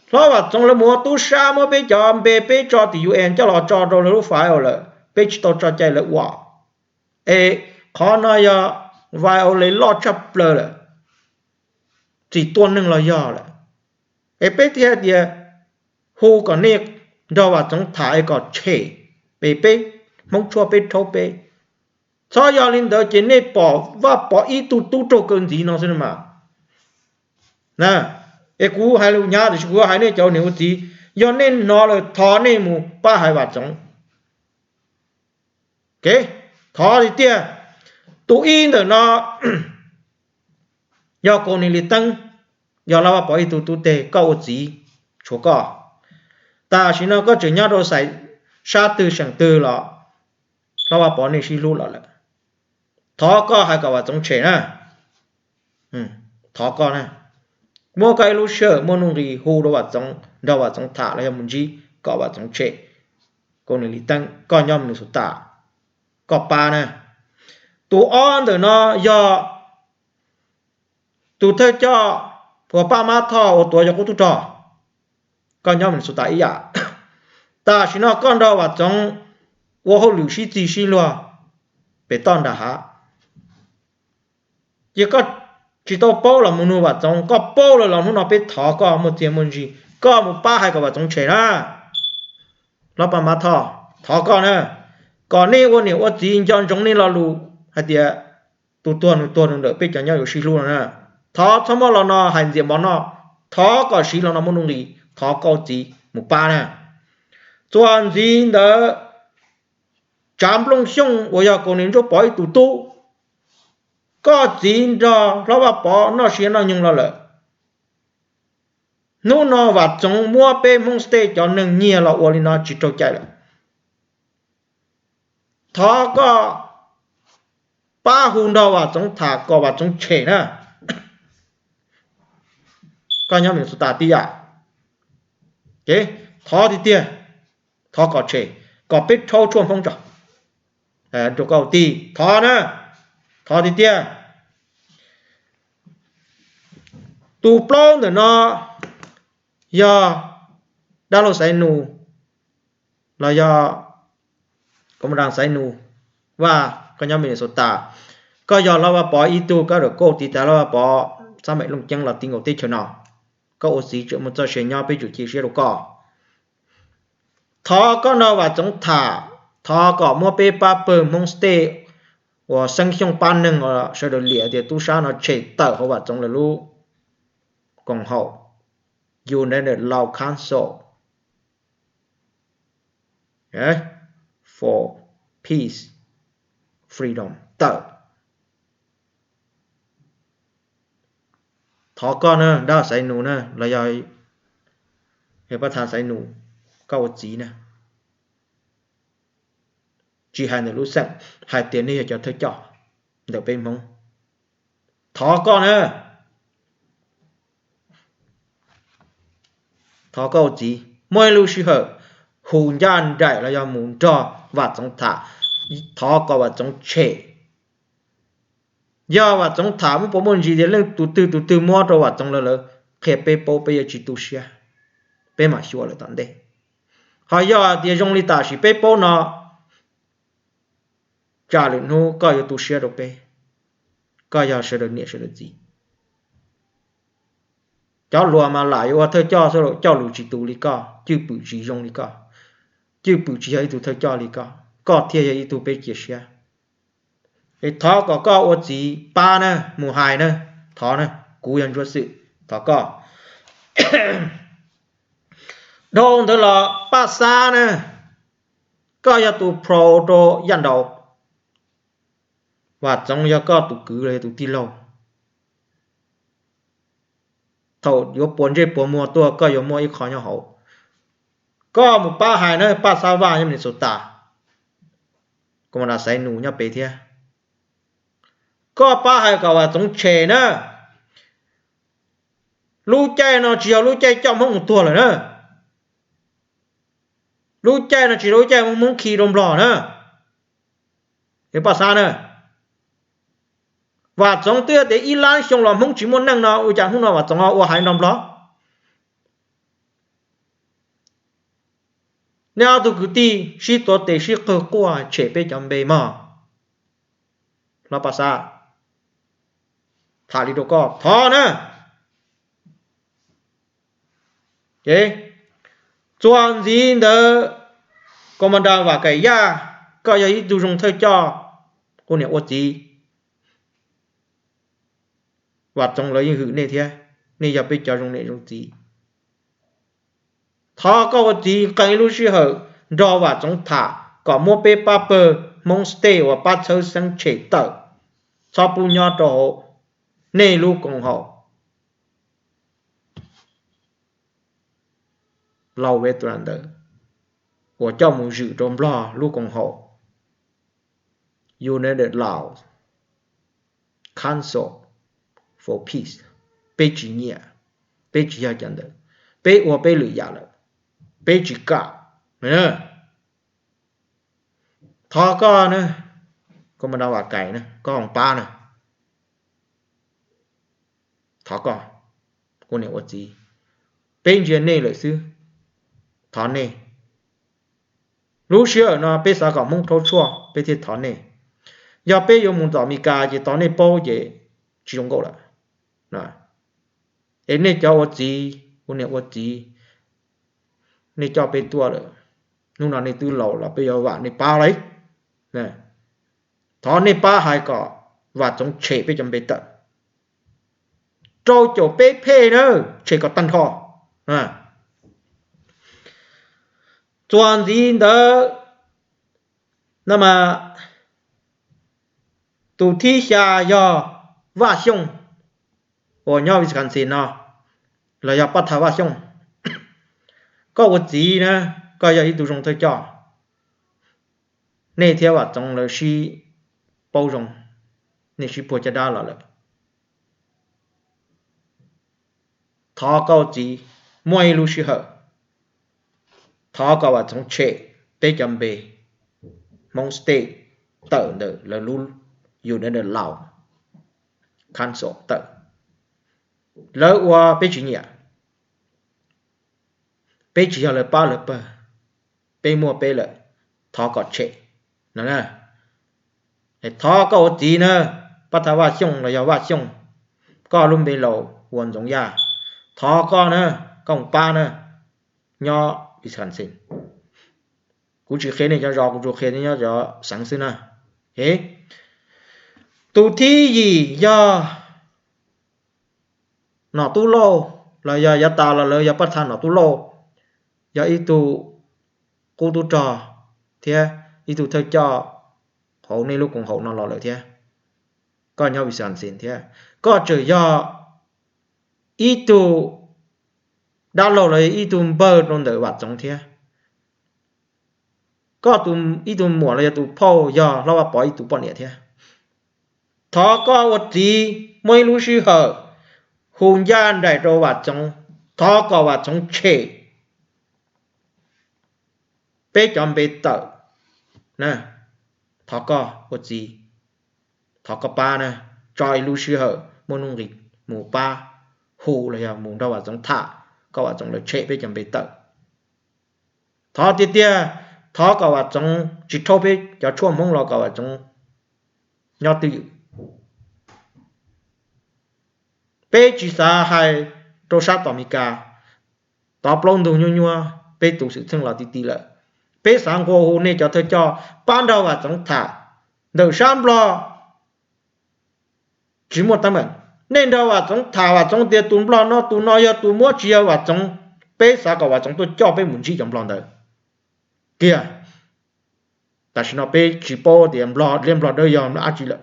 Hlob Vam Txoov lawv mus ua tub sab muab peb cov npe peb tso tim U N coj los tso rau lawv lub file lawm, peb tsis tau tso cai lawv ua. Es qhov no yog violate loj tshaj plaws lawm, txim tua neeg los yog lawm. Es peb thiaj tias hu kom nej nrog Vam Txoov tham es kom tshem, es peb Hmoob tshuaj peb rhaub peb. Txhob yog li ntawd ces nej pom Vaj Pov ib tug tub raug kaw ntxiv no xwb mas. Es kuv hais lus hnyav tiam sis kuv hais nej cov niam ua txiv, yog nej hnov lawm thov nej mus pab hais Vam Txoov. Thov tiag tiag, tus ib ntawm no yog Kaus Niam Lis Teeb, yog Hlob Vaj Pov ib tug tub teg, koj ua txiv tshuav koj. Tam sim no koj tseem nyob rau sab twg seem twg los Hlob Vaj Pov nej sib hlub los lawm. Thov koj hais kom Vam Txoov tshem na. Thov koj na, muab koj ib lub sij hawm muaj nuj nqis hu rau Vam Txoov, nrog Vam Txoov tham los yog mus ntsib kom Vam Txoov tshem. Kaus Niam Lis Teeb, koj nyob Minnesota, koj pab na. Tus ob ntawm no yog tus thawj coj uas Paj Mab Thoj uas tuav yog qub tub rog, koj nyob Minnesota ib yam. Tam sim no koj nrog Vam Txoov ua hauj lwm sib txig sib luag pem toj nram hav. Ces koj tsis tau paub los mus nug Vam Txoov, koj paub lawm los hnub no peb thov koj muaj txiaj muaj ntsig, koj mus pab hais kom Vam Txoov tshem na. Hlob Paj Mab Thoj, thov koj na, kom nej ua niam ua txiv nco ntsoov nej lo lus hais tias tus tuag nws tuag nws lawm, peb cov nyob yuav sib hlub no na. Thov txhob muab lo no hais ntxias mov noj, thov kom siv lo no muaj nuj nqis, thov koj txiv mus pab na. Txuas ntxiv ntawd, Tsav Nplooj Xyooj uas yog Kaus Niam Ntsuab Pov ib tug tub, koj txiv nrog Hlob Vaj Pov noj siab noj nyoog los lawm. Hnub no Vam Txoov muab peb Hmoob State cov neeg nyiag los ua li no tsis raug cai lawm. Thov koj pab hu nrog Vam Txoov tham kom Vam Txoov tshem na. Koj nyob Minnesota tib yam. Thov tiag tiag, thov kom tshem, kom peb rhaub tshuaj Hmoob tso rau koj ua tij. Thov na, thov tiag tiag. Tus plaub ntawm no yog dab laug Xaiv Nus los yog Koom Ras Xaiv Nus Vaj, koj nyob Minnesota, koj yog Hlob Vaj Pov ib tug, koj dam koj tiv tas Hlob Vaj Pov xab maim looj ceeb los ti nkaus teb chaws no, koj ua txiv tseem muaj txoj sia nyob, peb tsum cia siab rau koj. Thov koj nrog Vam Txoov tham, thov kom muab peb pab pawg Hmoob State uas Xeeb Xyooj pab neeg uas sawv daws liam tias tub sab no tshem tawm hauv Vam Txoov lawv lub koom haum United Lao Council for Peace, Freedom tawm. Thov koj na, dab Xaiv Nus na, los yog pab thav Xaiv Nus, koj ua txiv na, tsis hais ntawm lub xeem, hais tias nej yog cov thawj coj ntawm peb Hmoob. Thov koj na, thov koj ua txiv, muaj ib lub sij hawm hu ncaj nraim los yog mus nrog Vam Txoov tham, thov kom Vam Txoov tshem. Yog Vam Txoov tham muaj puas muaj ntsis tias leej tus twg tus twg muab rau Vam Txoov lawm, lawv qhia peb paub, peb yuav tsis tu siab, peb mam xyuas lawm tom ntej. Ho yog tias zoo li tam sim peb paub no, tsam lwm hnub koj yuav tu siab rau peb, koj yog sawv daws niam sawv daws txiv. Cov hluas mas lam yuav ua thawj coj xwb, coj lus tsis tus li koj, cwj pwm tsis zoo li koj, cwj pwm tsis yog ib tug thawj coj li koj, koj thiaj yog ib tug peb cia siab. Es thov kom koj ua txiv pab na, mus hais na, thov na, kuv yog Ntsuab Xwm, thov koj. Dhau ntawd los Paj Xab na, koj yog tus pro rau Yaj Nraus. Vam Txoov yog koj tus kwv los yog tus tij laug. Thaum yuav puas ntsej puas muag tuaj koj yuav muaj ib qho nyob hauv. Koj mus pab hais na, Paj Xab Vaj nyob Minnesota, Kos Mas Das Xaiv Nus nyob pem thiab. Koj pab hais kom Vam Txoov tshem na. Lub caij no tsis yog lub caij coj Hmoob mus tuag lawm na. Lub caij no tsis yog lub caij Hmoob khi rau Nplog na. Paj Xab na, Vam Txoov twb tias ib lab xyoo los Hmoob tsis muaj neej no ua cas hnub no Vam Txoov ua hais nrog Nplog? Nej ob tug kwv tij sib tuav tes sib qawg quaj tshem peb cov npe mog. Hlob Paj Xab, tham li rau koj thov na. Ces txuas ntxiv ntawd, Kos Mas Das Vam Kaim Yaj, koj yog ib tug zoo thawj coj, ua niam ua txiv. Vam Txoov lawv yeej hwm nej thiab, nej yog peb cov zoo niam zoo txiv. Thov koj ua txiv qee ib lub sij hawm nrog Vam Txoov tham kom muab peb pab pawg Hmoob State uas pab txhawb xeeb tshem tawm, txhob pub nyob rau hauv nej lub koom haum. Lau Veteran ntawd uas coj mus zwm rau Nplog lub koom haum United Laos Council for Peace. Peb tsis nyiam, peb tsis yog cov ntawd, peb ua peb lwm yam lawm, peb tsis kam. Thov koj na, Kos Mas Das Vam Kaim na, koj hoov pab na. Thov koj, ua niam ua txiv, peb ntsia nej lawm xwb, thov nej. Lub sij hawm no peb xav kom Hmoob rhaub tshuaj peb thiaj thov nej. Yog peb yuav mus tom Amelikas ces tos nej paub ces tsis zoo nkauj lawm. Es nej cov ua txiv, ua niam ua txiv, nej coj peb tuaj lawm, hnub no nej twb laus los peb yuav vam nej pab lauj. Thov nej pab hais kom Vam Txoov tshem peb cov npe tawm. Rau caum peb phej na, tshem kom tag nrho. Txuas ntxiv ntawd no mas tus thib xya yog Vaj Xyooj uas nyob Wisconsin no, los yog Paj Thav Vaj Xyooj. Koj ua txiv na, koj yog ib tug zoo thawj coj. Nej thiab Vam Txoov lawv sib paub zoo, nej sib puag caj dab los lawm. Thov koj ua txiv, muaj ib lub sij hawm, thov kom Vam Txoov tshem peb cov npe Hmoob State tawm ntawm lawv lub United Laos Council tawm. Lawv ua peb tsis nyiam, peb tsis yog lawv pab lawv pawg, peb muaj peb lawm, thov kom tshem no. Thov koj ua txiv na, Paj Thav Vaj Xyooj los yog Vaj Xyooj, koj lub npe laus ua Ntxoov Yaj, thov koj na, koj mus pab na, nyob Wisconsin. Kuv tsis qhia nej cov zos, kuv tsuas qhia nej nyob cov xeev xwb na. Tus thib yim yog Nom Tub Lauj los yog yav tas los lawv yog pab txha Nom Tub Lauj, yog ib tug qub tub rog thiab ib tug thawj coj hauv nej lub koom haum no los lawm thiab. Koj nyob Wisconsin thiab, koj tseem yog ib tug dab laug los yog ib tug npawg rau ntawm Vam Txoov thiab. Koj ib tug muam los yog tus phauj yog Hlob Vaj Pov ib tug poj niam thiab. Thov koj ua txiv muaj ib lub sij hawm hu ncaj nraim rau Vam Txoov, thov kom Vam Txoov tshem peb cov npe tawm. Thov koj ua txiv, thov koj pab na, tso ib lub sij hawm muaj nuj nqis mus pab hu los yog mus nrog Vam Txoov tham, kom Vam Txoov lawv tshem peb cov npe tawm. Thov tiag tiag, thov kom Vam Txoov tsis rhaub peb cov tshuaj Hmoob los kom Vam Txoov nyob twj ywm. Peb tsis xav hais rau sab tom Meskas, tov plaub ntug nyuab nyuab peb tus xwm txheej los ti ti lawm. Peb xav nqua hu nej cov thawj coj pab nrog Vam Txoov tham. Ntawm sab Nplog tsis muaj teeb meem, nej nrog Vam Txoov tham, Vam Txoov tias tus Nplog no tus no yog tus muab tsis yog Vam Txoov. Peb xav kom Vam Txoov tuaj coj peb mus ntsib cov Nplog ntawd kiag. Tam sim no peb tsis paub tias Nplog liab Nplog dawb yog dab tsi lawm,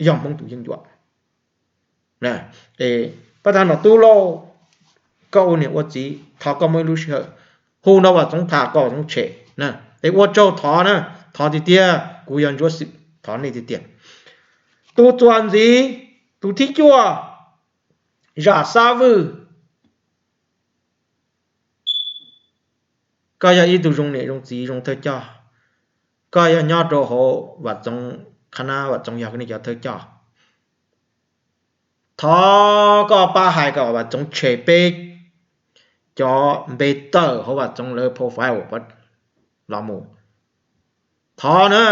yog Hmoob tus yeeb ncuab. Pab txha Nom Tub Lauj, koj ua niam ua txiv, thov koj muaj ib lub sij hawm hu nrog Vam Txoov tham kom Vam Txoov tshem. Es ua tsaug, thov na, thov tiag tiag, kuv yog Ntsuab Xwm, thov nej tiag tiag. Tus txuas ntxiv, tus thib cuaj, Zam Xab Vwj. Koj yog ib tug zoo niam zoo txiv zoo thawj coj, koj yog nyob rau hauv Vam Txoov, qhab nab Vam Txoov yog nej cov thawj coj. Thov koj pab hais kom Vam Txoov tshem peb cov npe tawm hauv Vam Txoov lawv profile los mus. Thov na,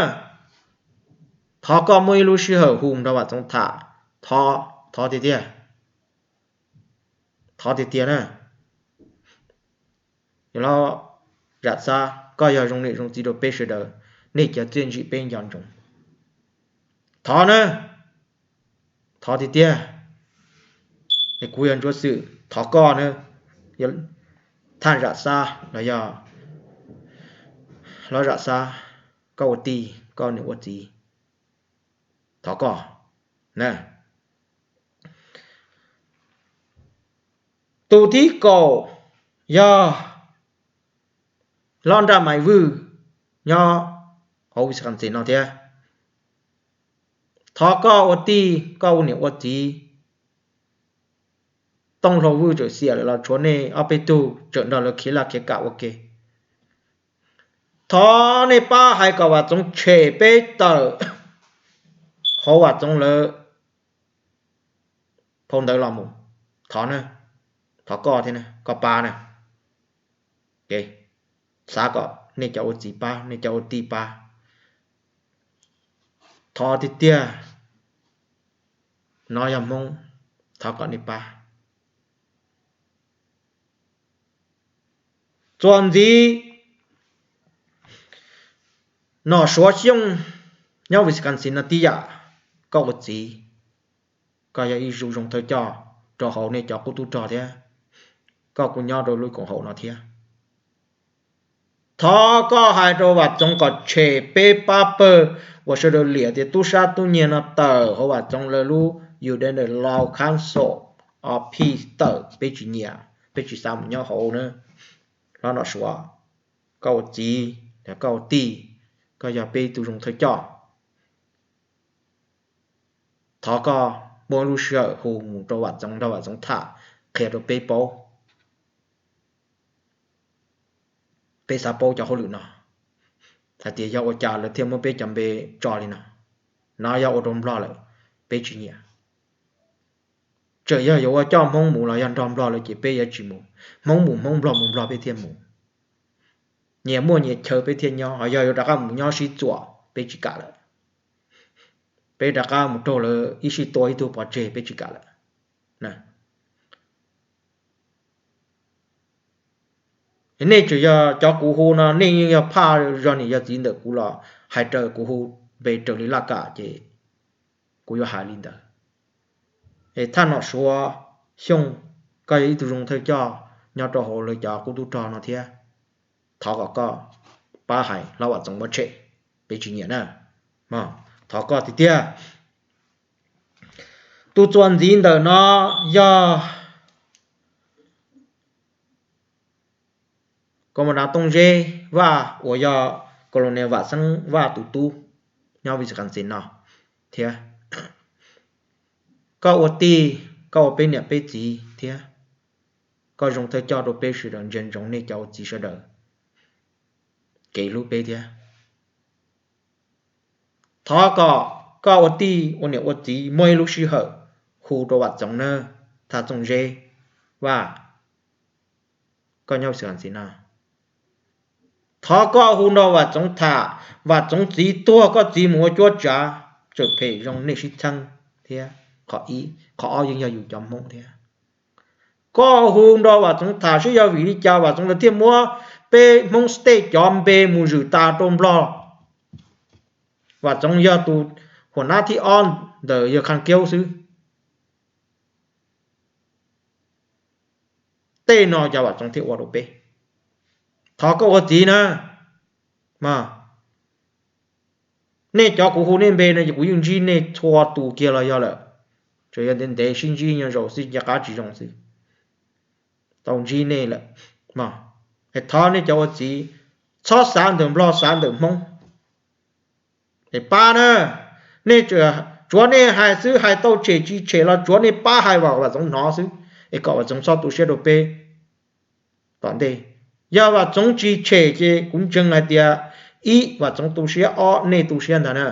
thov koj muaj ib lub sij hawm hu nrog Vam Txoov tham, thov, thov tiag tiag, thov tiag tiag na. Los Zam Xab, koj yog zoo niam zoo txiv rau peb sawv daws, nej cov txiaj ntsim peb nco ntsoov. Thov na, thov tiag tiag. Es kuv yog Ntsuab Xwm, thov koj na, thaj Zam Xab los yog Hlob Zam Xab, koj ua tij, koj niam ua txiv, thov koj na. Tus thib kaum yog Hlob Nraj Maiv Vwj, nyob hauv Wisconsin no thiab. Thov koj ua tij, koj ua niam ua txiv, Tooj Hlau Vwj tseem xiam lawm los tshuav nej ob peb tug tseem nrog lawv khiav laj khiav kam ua ke. Thov nej pab hais kom Vam Txoov tshem peb tawm hauv Vam Txoov lawv phau ntawv los mus. Thov na, thov koj thiab, koj pab na. Xav kom nej cov ua txiv pab, nej cov ua tij pab. Thov tiag tiag, no yog Hmoob, thov kom nej pab. Txuas ntxiv, Nom Suav Xyooj, nyob Wisconsin no tib yam, koj ua txiv, koj yog ib zus zoo thawj coj rau hauv nej cov qub tub rog thiab, koj kuj nyob rau lub koom haum no thiab. Thov koj hais rau Vam Txoov kom tshem peb pab pawg uas sawv daws liam tias tub sab tub nyiag no tawm hauv Vam Txoov lawv lub United Lao Council of Peace tawm, peb tsis nyiam, peb tsis xav mus nyob hauv na. Hlob Nom Suav, koj ua txiv, koj ua tij, koj yog peb tus zoo thawj coj. Thov koj muaj lub sij hawm hu mus rau Vam Txoov, nrog Vam Txoov tham, qhia rau peb paub. Peb xav paub cov hauj lwm no, hais tias yog ua cas lawv thiaj muab peb cov npe tso li no. No yog ua rau Nplog lawm, peb tsis nyiam. Txawm yog yuav ua coj Hmoob mus los yog nrog Nplog lawm ces peb yuav tsis mus. Hmoob mus Hmoob, Nplog mus Nplog peb thiaj mus. Nyias muaj nyias chaw peb thiaj nyob, ho yog yuav rov qab mus nyob sib txuam peb tsis kam lawm. Peb rov qab mus raug lawv ib sij tua ib tug pov tseg peb tsis kam lawm. Nej tseem yog cov kuv hu no, nej yeej yog phaj yog niam yog txiv ntawm kuv los hais raws kuv hu npe raws li laj kam ces Kuv yuav hais li ntawd. Es thaj nom Suav Xyooj, koj yog ib tug zoo thawj coj nyob rau hauv lawv cov qub tub rog no thiab, thov kom koj pab hais hlob Vam Txoov muab tshem, peb tsis nyiam na. Thov koj tiag tiag. Tus txuas ntxiv ntawm no yog Komandas Tooj Zeb Vaj uas yog Colonel Vam Xeeb Vaj tus tub nyob Wisconsin no thiab. Koj ua tij, koj ua peb niam peb txiv thiab, koj zoo thawj coj rau peb sawv daws, ntsia ntsoov nej cov ua txiv sawv daws kev hlub peb thiab. Thov kom koj ua tij ua niam ua txiv muaj ib lub sij hawm hu rau Vam Txoov na, thaj Tooj Zeb Vaj, koj nyob Wisconsin no. Thov koj hu nrog Vam Txoov tham, Vam Txoov txiv tuag koj txiv mus ua cuab tsav, txawm phem zoo nej sib txheeb thiab. Qhov ob yeej yog yus cov Hmoob thiab. Koj hu nrog Vam Txoov tham seb yog vim li cas Vam Txoov lawv thiaj muab peb Hmoob State cov npe mus zwm tas rau Nplog. Vam Txoov yog tus huam nab thib ob ntawm yawg Khaj Kiaub xwb. Tej no cov Vam Txoov thiaj ua rau peb. Thov koj ua txiv na. Nej cov kuv hu nej npe no ces kuv yeej ntsib nej txhua tus kiag los yog lawm. Tsuas yog ntev ntev sib ntsib nyob zaus xwb, nco qab tsis zoo xwb. Tau ntsib nej lawm. Thov nej cov ua txiv txhob xav ntawm Nplog, xav ntawm Hmoob. Es pab na, nej tsuav nej hais xwb, hais tau tshem tsis tshem los tsuav nej pab hais kom Vam Txoov hnov xwb, es kom Vam Txoov txhob tu siab rau peb tom ntej. Yog Vam Txoov tsis tshem ces kuv ntseeg hais tias ib, Vam Txoov tu siab, ob, nej tu siab ntag na.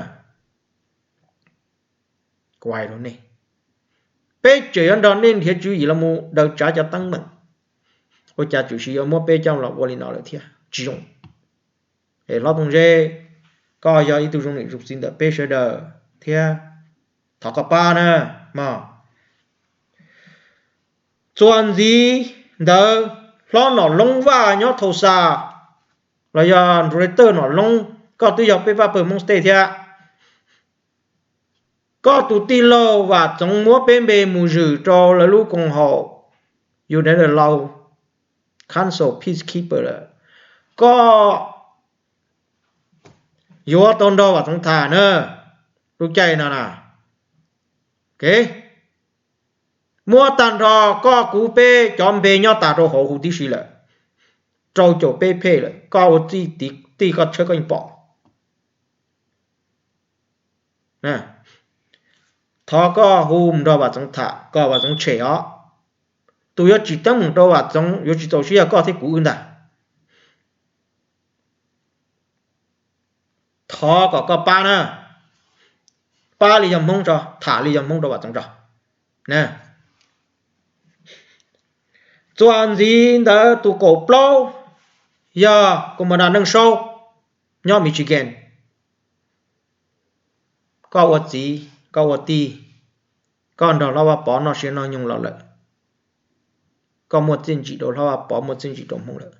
Kuv hais rau nej, peb tseem yuav nrog nej nrhiav tswv yim los mus daws tsav cov teeb meem. Ua cas tseem yuav muab peb coj los ua li no lawm thiab, tsis zoo. Es hlob Tooj Zeb, koj yog ib tug zoo niam zoo txiv ntawm peb sawv daws thiab, thov koj pab na mog. Txuas ntxiv ntawd, hlob Nom Loob Vaj nyob Thauj Xa, los yog director Nom Loob, koj twb yog peb pab pawg Hmoob State thiab. Koj tus tij laug Vam Txoov muab peb npe mus zwm rau lawv lub koom haum United Lao Council Peacekeeper lawm. Koj yuav tau nrog Vam Txoov tham na, lub caij no na. Muab tag nrho koj kuv peb cov npe nyob tas rau hauv huv tib si lawm, rau caum peb phej lawm, koj ua txij tij koj tshawb koj yeej pom. Thov koj hu mus nrog Vam Txoov tham kom Vam Txoov tshem os. Tus yuav tsim teeb meem rau Vam Txoov yuav tsis txaus siab yog koj thiab kuv wb ntag. Thov kom koj pab na, pab li yog Hmoob tso, tham li yog Hmoob rau Vam Txoov tso. Txuas ntxiv ntawd tus kaum plaub yog Commander Neej Saub nyob Michigan. Koj ua txiv, koj ua tij, koj nrog hlob Vaj Pov noj siab noj nyoog los lawm. Koj muaj txiaj ntsim rau hlob Vaj Pov, muaj txiaj ntsim rau Hmoob lawm.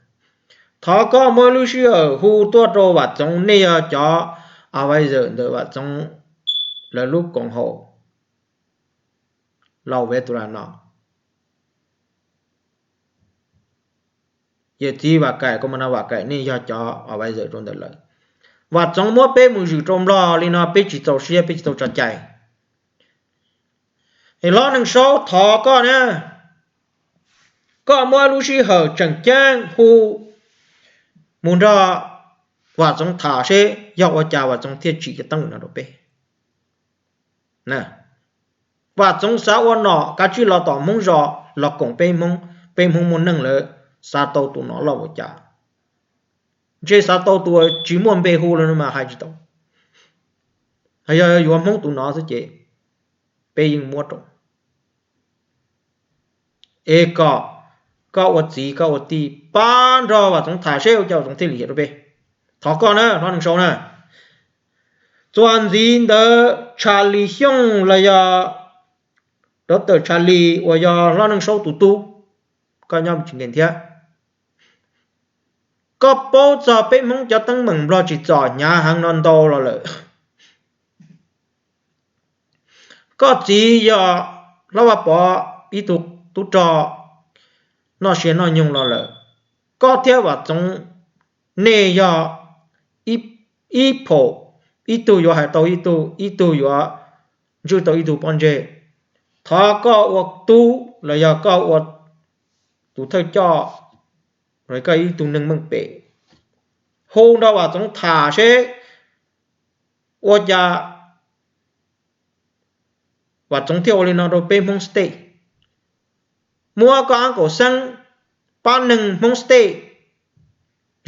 Thov koj muaj ib lub sij hawm hu tuaj rau Vam Txoov, nej yog cov advisor ntawm Vam Txoov lawv lub koom haum Los Vetulas no. Yawm txiv Vam Kaim, Commander Vam Kaim, nej yog cov advisor rau ntawm lawv. Vam Txoov muab peb mus zwm rau Nplog li no peb tsis txaus siab, peb tsis tau tso cai. Es hlob Neej Saub, thov koj na, koj muab lub sij hawm tseem ceeb hu mus nrog Vam Txoov tham seb yog ua cas Vam Txoov thiaj tsim cov teeb meem no rau peb. Vam Txoov xav ua nom kav tsij los tom Hmoob zos los koom peb Hmoob, peb Hmoob muaj neej lawm, xav tau tus nom loj ua cas. Ntshe xav tau tus tsis muaj npe hu los no mas hais tsis tau. Yog yuav Hmoob tus nom xwb ces peb yeej muab rau. Es kom koj ua txiv koj ua tij pab nrog Vam Txoov tham seb ua cas Vam Txoov thiaj lim hiam rau peb. Thov koj na hlob Neej Saub na. Txuas ntxiv ntawd Tshas Lis Xyooj los yog Dov Tawm Tshas Lis uas yog hlob Neej Saub tus tub, koj nyob Michigan thiab. Koj paub txog peb Hmoob cov teeb meem Nplog tsim txom hnyav heev no ntau los lawm. Koj txiv yog Hlob Vaj Pov ib tug tub rog noj sia noj nyoog los lawm. Koj thiab Vam Txoov nej yog ib phaum, ib tug yuav hais tau ib tug, ib tug yuav ntswj tau ib tug pob ntseg. Thov koj ua tub los yog koj ua tus thawj coj, los koj ib tug neeg meej pem, hu nrog Vam Txoov tham seb ua cas Vam Txoov thiaj ua li no rau peb Hmoob State. Muab koj ab kaum xeeb pab neeg Hmoob State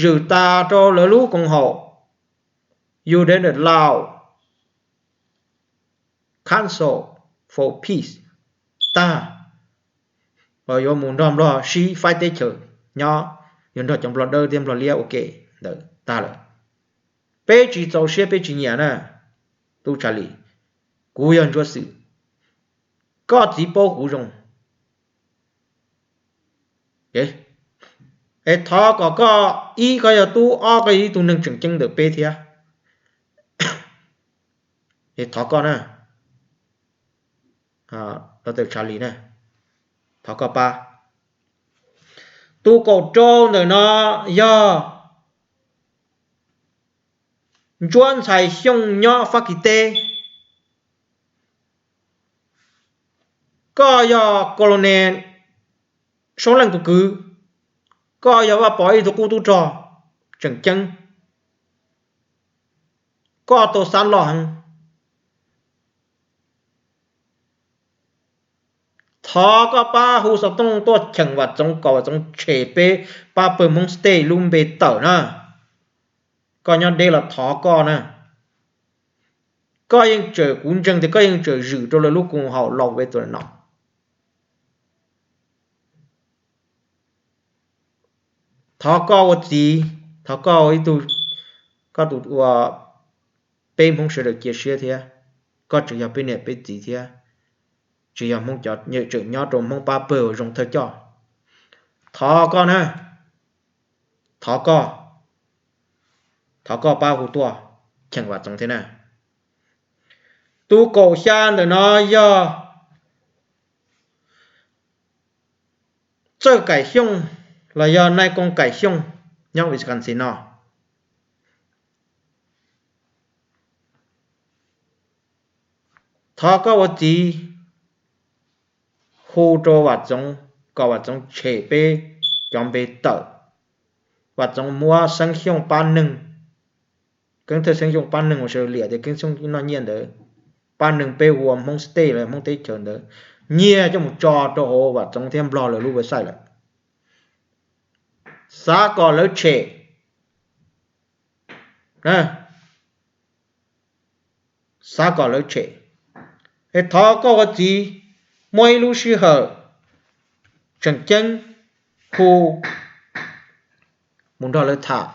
zwm tas rau lawv lub koom haum United Lao Council for Peace tag, yuav mus nrog Nplog sib faib teb chaws nyob, yuav nrog cov Nplog dawb thiab Nplog liab ua ke ntawd tag lawm. Peb tsis txaus siab, peb tsis nyiam na. Tub Tshas Lis, kuv yog Ntsuab Xwm, koj txiv paub kuv zoo. Es thov kom koj, ib, koj yog tub, ob, koj yog ib tug neeg tseem ceeb ntawm peb thiab. Es thov koj na, Tshas Lis na, thov koj pab. Tus kaum rau ntawm no yog Ntsuab Ntxhais Xyooj nyob Fab Kis teb. Koj yog Colonel Suab Leej tus kwv, koj yog Vaj Pov ib tug qub tub rog tseem ceeb, koj tau xav loj heev. Thov koj pab hu xov tooj tuaj cheem Vam Txoov kom Vam Txoov tshem peb pab pawg Hmoob State lub npe tawm na. Koj nyob deb los thov koj na. Koj yeej tseem, kuv ntseeg tias koj yeej tseem zwm rau lawv lub koom haum Lao Vej tus no. Thov koj ua txiv, thov koj ua ib tug, koj tus ua peb Hmoob sawv daws cia siab thiab. Koj tseem yog peb niam peb txiv thiab, tseem yog Hmoob cov, tseem nyob rau Hmoob pab pawg ua zoo thawj coj. Thov koj na, thov koj, thov koj pab hu tuaj cheem Vam Txoov thiab na. Tus kaum xya ntawm no yog Txawj Kaim Xyooj los yog Nais Koom Kaim Xyooj nyob Wisconsin no. Thov koj ua txiv hu rau Vam Txoov kom Vam Txoov tshem peb cov npe tawm. Vam Txoov muab Xeeb Xyooj pab neeg, Keeb Thawj Xeeb Xyooj pab neeg uas sawv daws liam tias Keeb Xyooj noj nyiaj ntawd, pab neeg peb hu ua Hmoob State los Hmoob teb chaws ntawd, nyiag coj mus tso rau hauv Vam Txoov thiab Nplog lawv lub website lawm. Xav kom lawv tshem, xav kom lawv tshem. Es thov koj ua txiv muab ib lub sij hawm tseem ceeb hu mus nrog lawv tham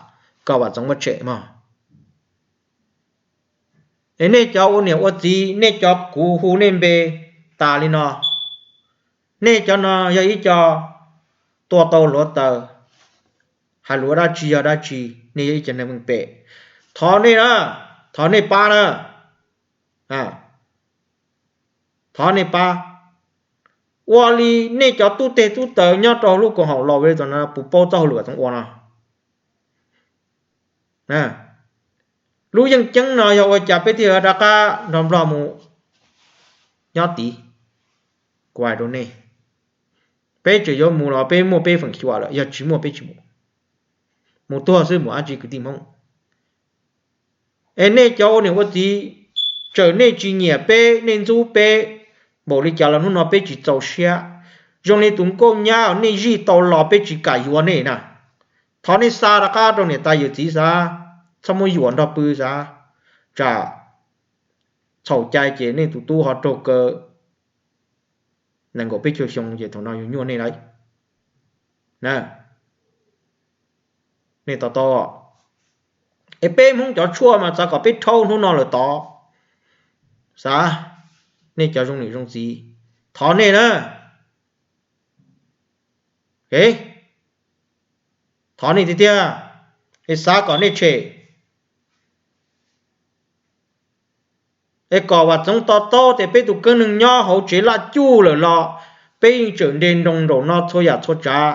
kom Vam Txoov muab tshem mog. Es nej cov ua niam ua txiv, nej cov kuv hu nej npe tas li no, nej cov no yog ib co tua tau hluav taws, hais lus dab tsi yog dab tsi, nej yog ib co neeg meej pem. Thov nej na, thov nej pab na, thov nej pab. Ua li nej cov tub teg tub taws nyob rau lub koom haum Lao Vej tus no puas paub txoj hauj lwm Vam Txoov ua no? Lub yeej ceeb no yog ua cas peb thiaj rov qab nrog Nplog mus nyob tid? Kuv hais rau nej, peb tseem yuav mus los peb muaj peb feem xyuam lawm, yog tsis muaj peb tsis mus. Mus tuag xwb mus dab tsi kwv tij Hmoob. Es nej cov ua niam ua txiv, txawm nej tsis nyiam peb, nej ntxub peb npaum li cas los hnub no peb tsis txaus siab. Zoo li tus nkauj nyab uas nej zij tau los peb tsis kam yuav nej na. Thov nej xa rov qab rau niam tais yawm txiv xav, txhob muab yuam nrog pw xav, tsam txhaum cai ces nej tus tub ho raug kaw nees nkaum peb caug xyoo ces thaum no yuav nyuaj nej lawm. Nej to taub, es peb Hmoob cov tshuaj mas xav kom peb rhaub hnub no lawm tod. Xav, nej cov zoo niam zoo txiv, thov nej na, thov nej tiag tiag, es xav kom nej tshem. Es kom Vam Txoov to taub tias peb tus koob neeg nyob hauv tsev laj cuj lawm los peb yeej tseem nres nroos nraum no txhua yam txhua tsav.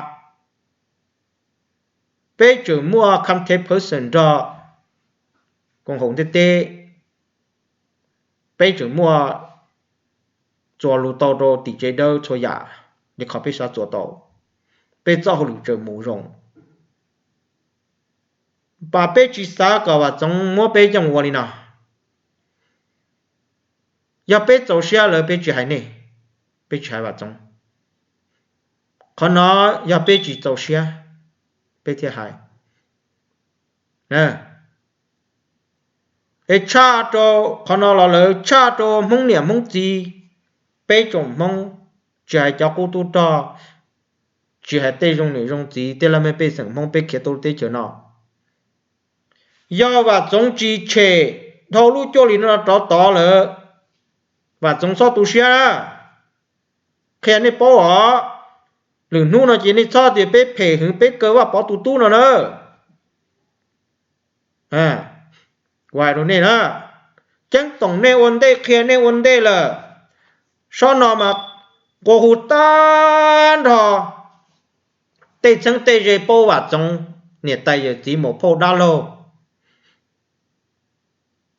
Peb tseem muaj contact person nrog koom haum ntiaj teb, peb tseem muaj txuas lus tau rau tim tsev dawb txhua yam li qhov peb xav txuas tau. Peb txoj hauj lwm tseem mus zoo, mas peb tsis xav kom Vam Txoov muab peb coj mus ua li no. Yog peb txaus siab lawm peb tsis hais nej, peb tsis hais Vam Txoov. Qhov no yog peb tsis txaus siab peb thiaj hais. Es tshaj rau qhov no los lawv tshaj rau Hmoob niam Hmoob txiv, peb tsoom Hmoob, tsis hais cov qub tub rog, tsis hais tej zoo niam zoo txiv, tej laj mej pej xeem Hmoob peb khiav tuaj lub teb chaws no. Yog Vam Txoov tsis tshem dhau lub cuaj hli no rov tod lawm, Vam Txoov txhob tu siab na. Qhia nej paub os, lwm hnub no ces nej txhob tias peb phem heev peb kaw Vaj Pov tus tub no na. Hais rau nej na, ceeb toom nej ua ntej qhia nej ua ntej lawm, sab no mas nqua hu tag nrho tej txheeb tej ze paub Vam Txoov, niam tais yawm txiv muam phauj dab laug,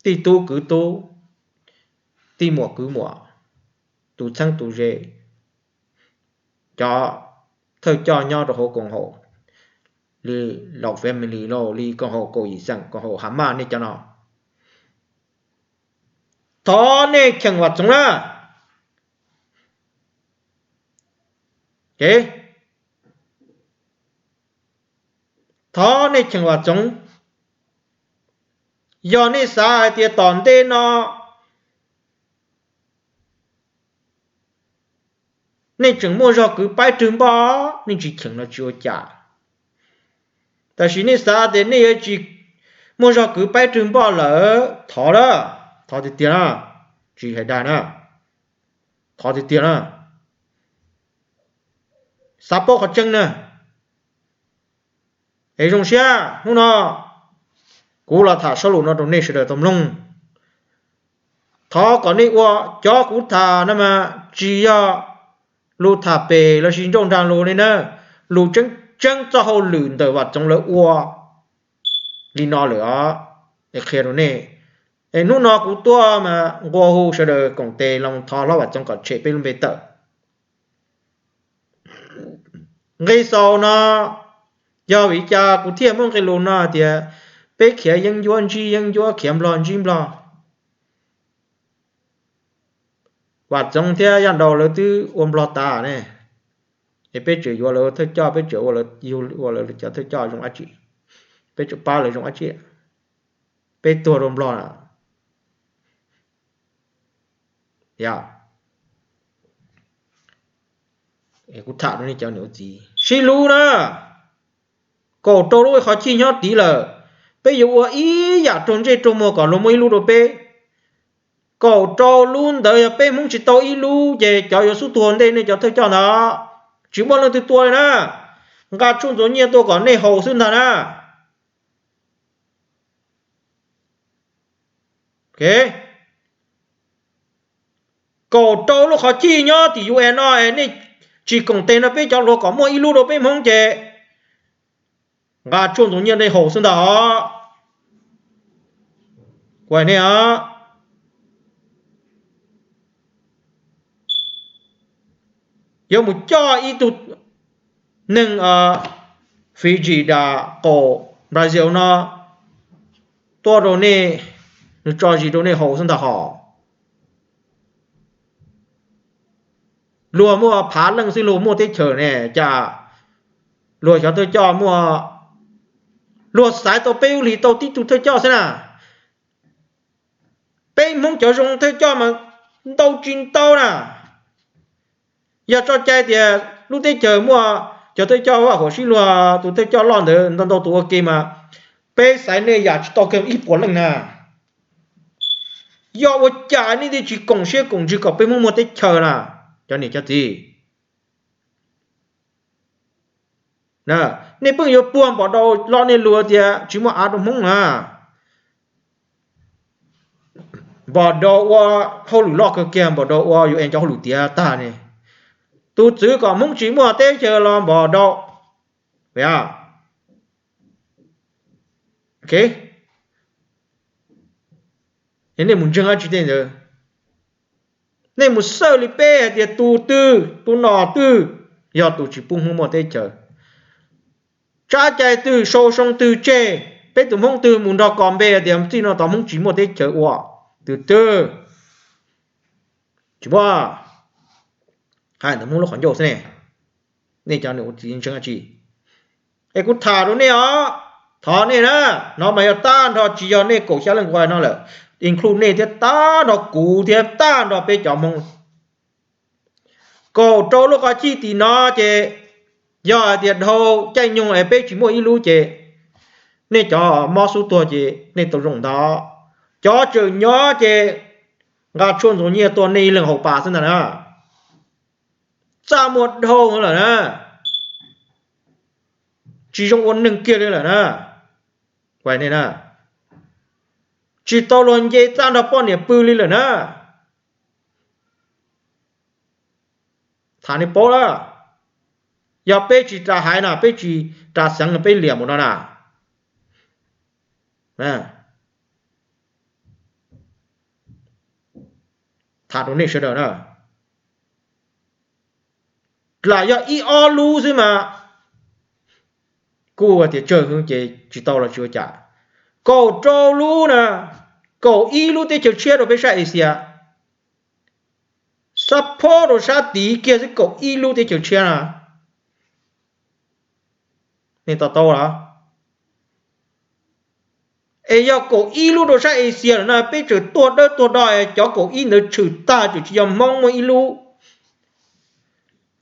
tij tub kwv tub, tij muam kwv muam, tus txheeb tus ze, cov thawj coj nyob rau hauv koom haum, li laus family lauj, li koom haum kaum yim xeem, koom haum Hamas nej cov no, thov nej cheem Vam Txoov na. Thov nej cheem Vam Txoov. Yog nej xav hais tias tom ntej no nej tseem muaj zog kwv paib rwg npoj, nej tsis cheem los tsis ua cas. Tab sis nej xav tias nej yuav tsis muaj zog kwv paib rwg npoj lawm, thov na, thov tiag tiag na, tsis hais dag na, thov tiag tiag na, xav paub qhov tseeb na. Es zoo siab hnub no kuv los tham sab lus no rau nej sawv daws tau mloog. Thov kom nej ua, cov kuv tham no mas tsis yog lus tham pem los sis nrauj nrag lus li na, lus tseeb tseeb txoj hauj lwm ntawm Vam Txoov lawv ua li no lawm os. Es qhia rau nej, es hnub no kuv tuaj mas nqua hu sawv daws koom tes los thov hlob Vam Txoov kom tshem peb lub npe tawm. Nqe xaus no yog vim li cas kuv thiaj muaj nqe lus no hais tias peb khiav yeeb ncuab ntsib yeeb ncuab, khiav nplog ntsib nplog. Vam Txoov thiab Yaj Nraus lawv twb ua nplog tas ne, es peb tseem yuav lawv thawj coj, peb tseem ua lawv cov thawj coj zoo dab tsi? Peb tseem pab lawv zoo dab tsi? Peb tuag rau nplog na. Yog kuv tham rau nej cov niam ua txiv sib hlub na, kaum rau lub qhov cij nyob tid lawm, peb yuav ua ib yam raug ntsej raug muag kom luag muaj ib lub rau peb. Kaum rau lub ntawd yog peb Hmoob tsis tau ib lub ces cov yuav xub tuag ntej nej cov thawj coj ntag. Tsis muaj leej twg tua li na, nqa tshuaj ntxuav nyiaj tuaj kom nej haus xwb ntag na. Kaum rau lub qhov cij nyob tim U N no es nej tsis koom tes nrog peb cov hluas kom muaj ib lub rau peb Hmoob ces nqa tshuaj ntxuav nyiaj nej haus xwb ntag os. Kuv hais nej os, yuav mus coj ib tug neeg Fiji dam qaum Brazil no tuaj rau nej, nws tso zis rau nej haus xwb ntag hos. Luag muaj phav leej xwb luag muaj teb chaws ne, cas luag xyov thawj coj muaj, luag xaiv tau peb lub hlis tau tib tug thawj coj xwb na. Peb Hmoob cov zoo thawj coj mas ntau tsis ntau na. Yog tso cai tias lub teb chaws muaj cov thawj coj vaj huam sib luag, tus thawj coj loj ntawd ntau ntau tus ua ke mas peb xaiv nej yam tsis tau kiag ib puas leej na. Yog ua cas nej thiaj tsis koom siab koom ntsws kom peb Hmoob muaj teb chaws na, cov niam cov txiv? Nej pheej yuav puag npaum rau lo nej lus tias tsis muaj av rau Hmoob na. Npaum dau ua hauj lwm loj kawg kiag, npaum dau ua UN cov hauj lwm tiav tag ne. Tus txwv kom Hmoob tsis muaj teb chaws los npaum dau. Nej mus ntseeg dab tsi tej ntawd? Nej mus xawj li peb hais tias tus twg tus nom twg yog tus tsis pub Hmoob muaj teb chaws. Tsab cai twg sau soo twg tseg, peb tus Hmoob twg mus nrog kos npe tias txij no tod Hmoob tsis muaj teb chaws ua? Tus twg? Tsis muaj. Hais ntawm Hmoob lub qhov ncauj xwb ne. Nej cov niam ua txiv ntseeg dab tsi? Es kuv tham rau nej os, thov nej na, no mas yog tag nrho tsis yog nej kaum xya leej nquag no lawm, include nej thiab tag nrho kuv thiab tag nrho peb cov Hmoob. Kaum rau lub qhov cij tim no ces yog hais tias dhau caij nyoog es peb tsis muaj ib lub ces nej cov mob xub tuag ces nej tau zoo ntau. Cov tseem nyob ces nqa tshuaj ntxuav nyiaj tuaj nej ib leeg haus pas xwb ntag na. Txaj muag dhau lawm na, tsis zoo ua neeg kiag li lawm na. Tsis tau luag nce txaj nrog poj niam pw li lawm na. Tham nej paub lawm, yog peb tsis ras haiv no, peb tsis ras xeev no peb liam mus no na. Tham rau nej sawv daws na, lam yog ib ob lub xwb mas kuj tias tsawg hwv ces tsis tau los tsis ua cas. Kaum rau lub na, kaum ib lub teb chaws tshiab rau peb sab Asia, xab phob rau sab tid kiag xwb kaum ib lub teb chaws tshiab na. Nej to taub los? Es yog kaum ib lub rau sab Asia lawm na, peb tseem tuag dawb tuag do, cov kaum ib ntawd tshwm tag tseem tsis yog Hmoob muaj ib lub.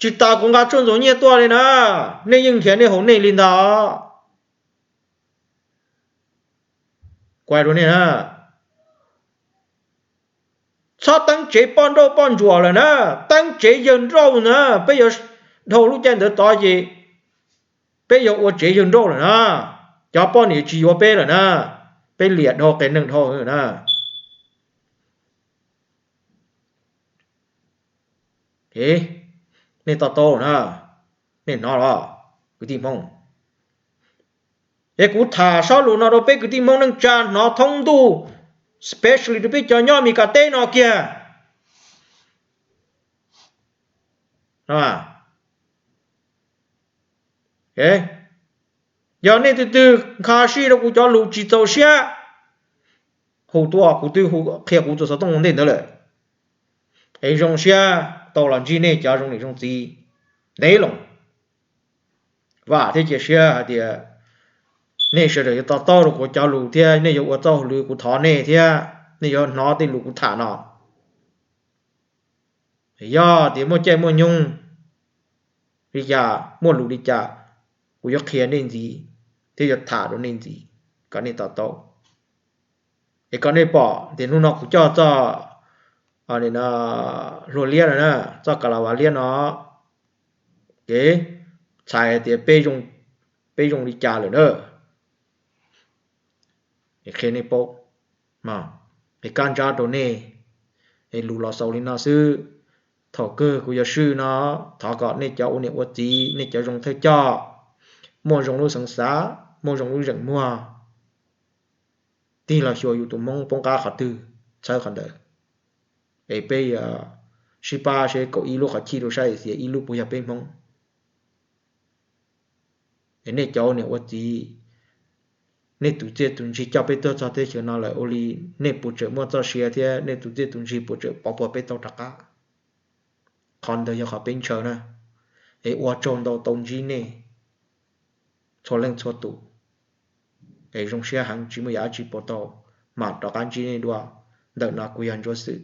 Tsis tas kuv nqa tshuaj ntxuav nyiaj tuaj li na, nej yeej nrhiav nej haus nej li ntag. Txhob teeb tsev poj nrauj poj ntsuam lawm na, teeb tsev yawg nrauj na, peb yuav dhau lub caij ntawd tod ces peb yuav ua tsev yawg nrauj lawm na, cov poj niam tsis yuav peb lawm na, peb liam dhau qias neeg dhau na. Nej to taub na, nej hnov los kwv tij Hmoob? Es kuv tham sob lus no rau peb kwv tij Hmoob neej tsa hnov thoob ntuj, especially rau peb cov nyob Amelikas teb no kiag. Yog nej twg twg nkag siab rau kuv cov lus tsis txaus siab, hu tuaj, kuv twb qhia kuv tus xov tooj ua ntej ntawd lawm. Es zoo siab tau los ntsib nej cov zoo niam zoo txiv ntev loo. Vam thiab cia siab hais tias nej sawv daws yuav to taub rau kuv cov lus thiab nej yuav ua txoj hauj lwm kuv thov nej thiab nej yuav hnov tej lus kuv tham no. Yog tias muaj caij muaj nyoog li cas, muaj lus li cas, kuv yuav qhia nej ntxiv thiab yuav tham rau nej ntxiv kom nej to taub. Es kom nej pom tias hnub no kuv coj txoj hlua liab no, txoj ka la vas liab no, txhais tias peb zoo li cas lawm na. Qhia nej paub, es kab ntsab rau nej, es lus los xaus li no xwb. Thaum kawg kuv yuav swj no, thov kom nej cov ua niam ua txiv, nej cov zoo thawj coj, muaj zoo lub xeev xav, muaj zoo lub zeem muag, tig los xyuas yus tus Hmoob poob qab qhov twg, txhawb qhov ntawd. Es peb yuav sib pab seb kaum ib lub qhov chij rau sab Asia ib lub puas yog peb Hmoob. Es nej cov ua niam ua txiv, nej tus txiaj tus ntsig coj peb tuaj txog teb chaws no lawm ua li nej puas tseem muaj txoj sia thiab nej tus txiaj tus ntsig puas tseem pov puag peb tau rov qab? Qhov ntawd yog qhov peb ntshaw na. Es ua tsaug ntau, tau ntsib nej txhua leej txhua tus. Es zoo siab heev, tsis muaj yam dab tsi puas tau, mam rov qab ntsib nej dua. Ntawm no kuv yog Ntsuab Xwm.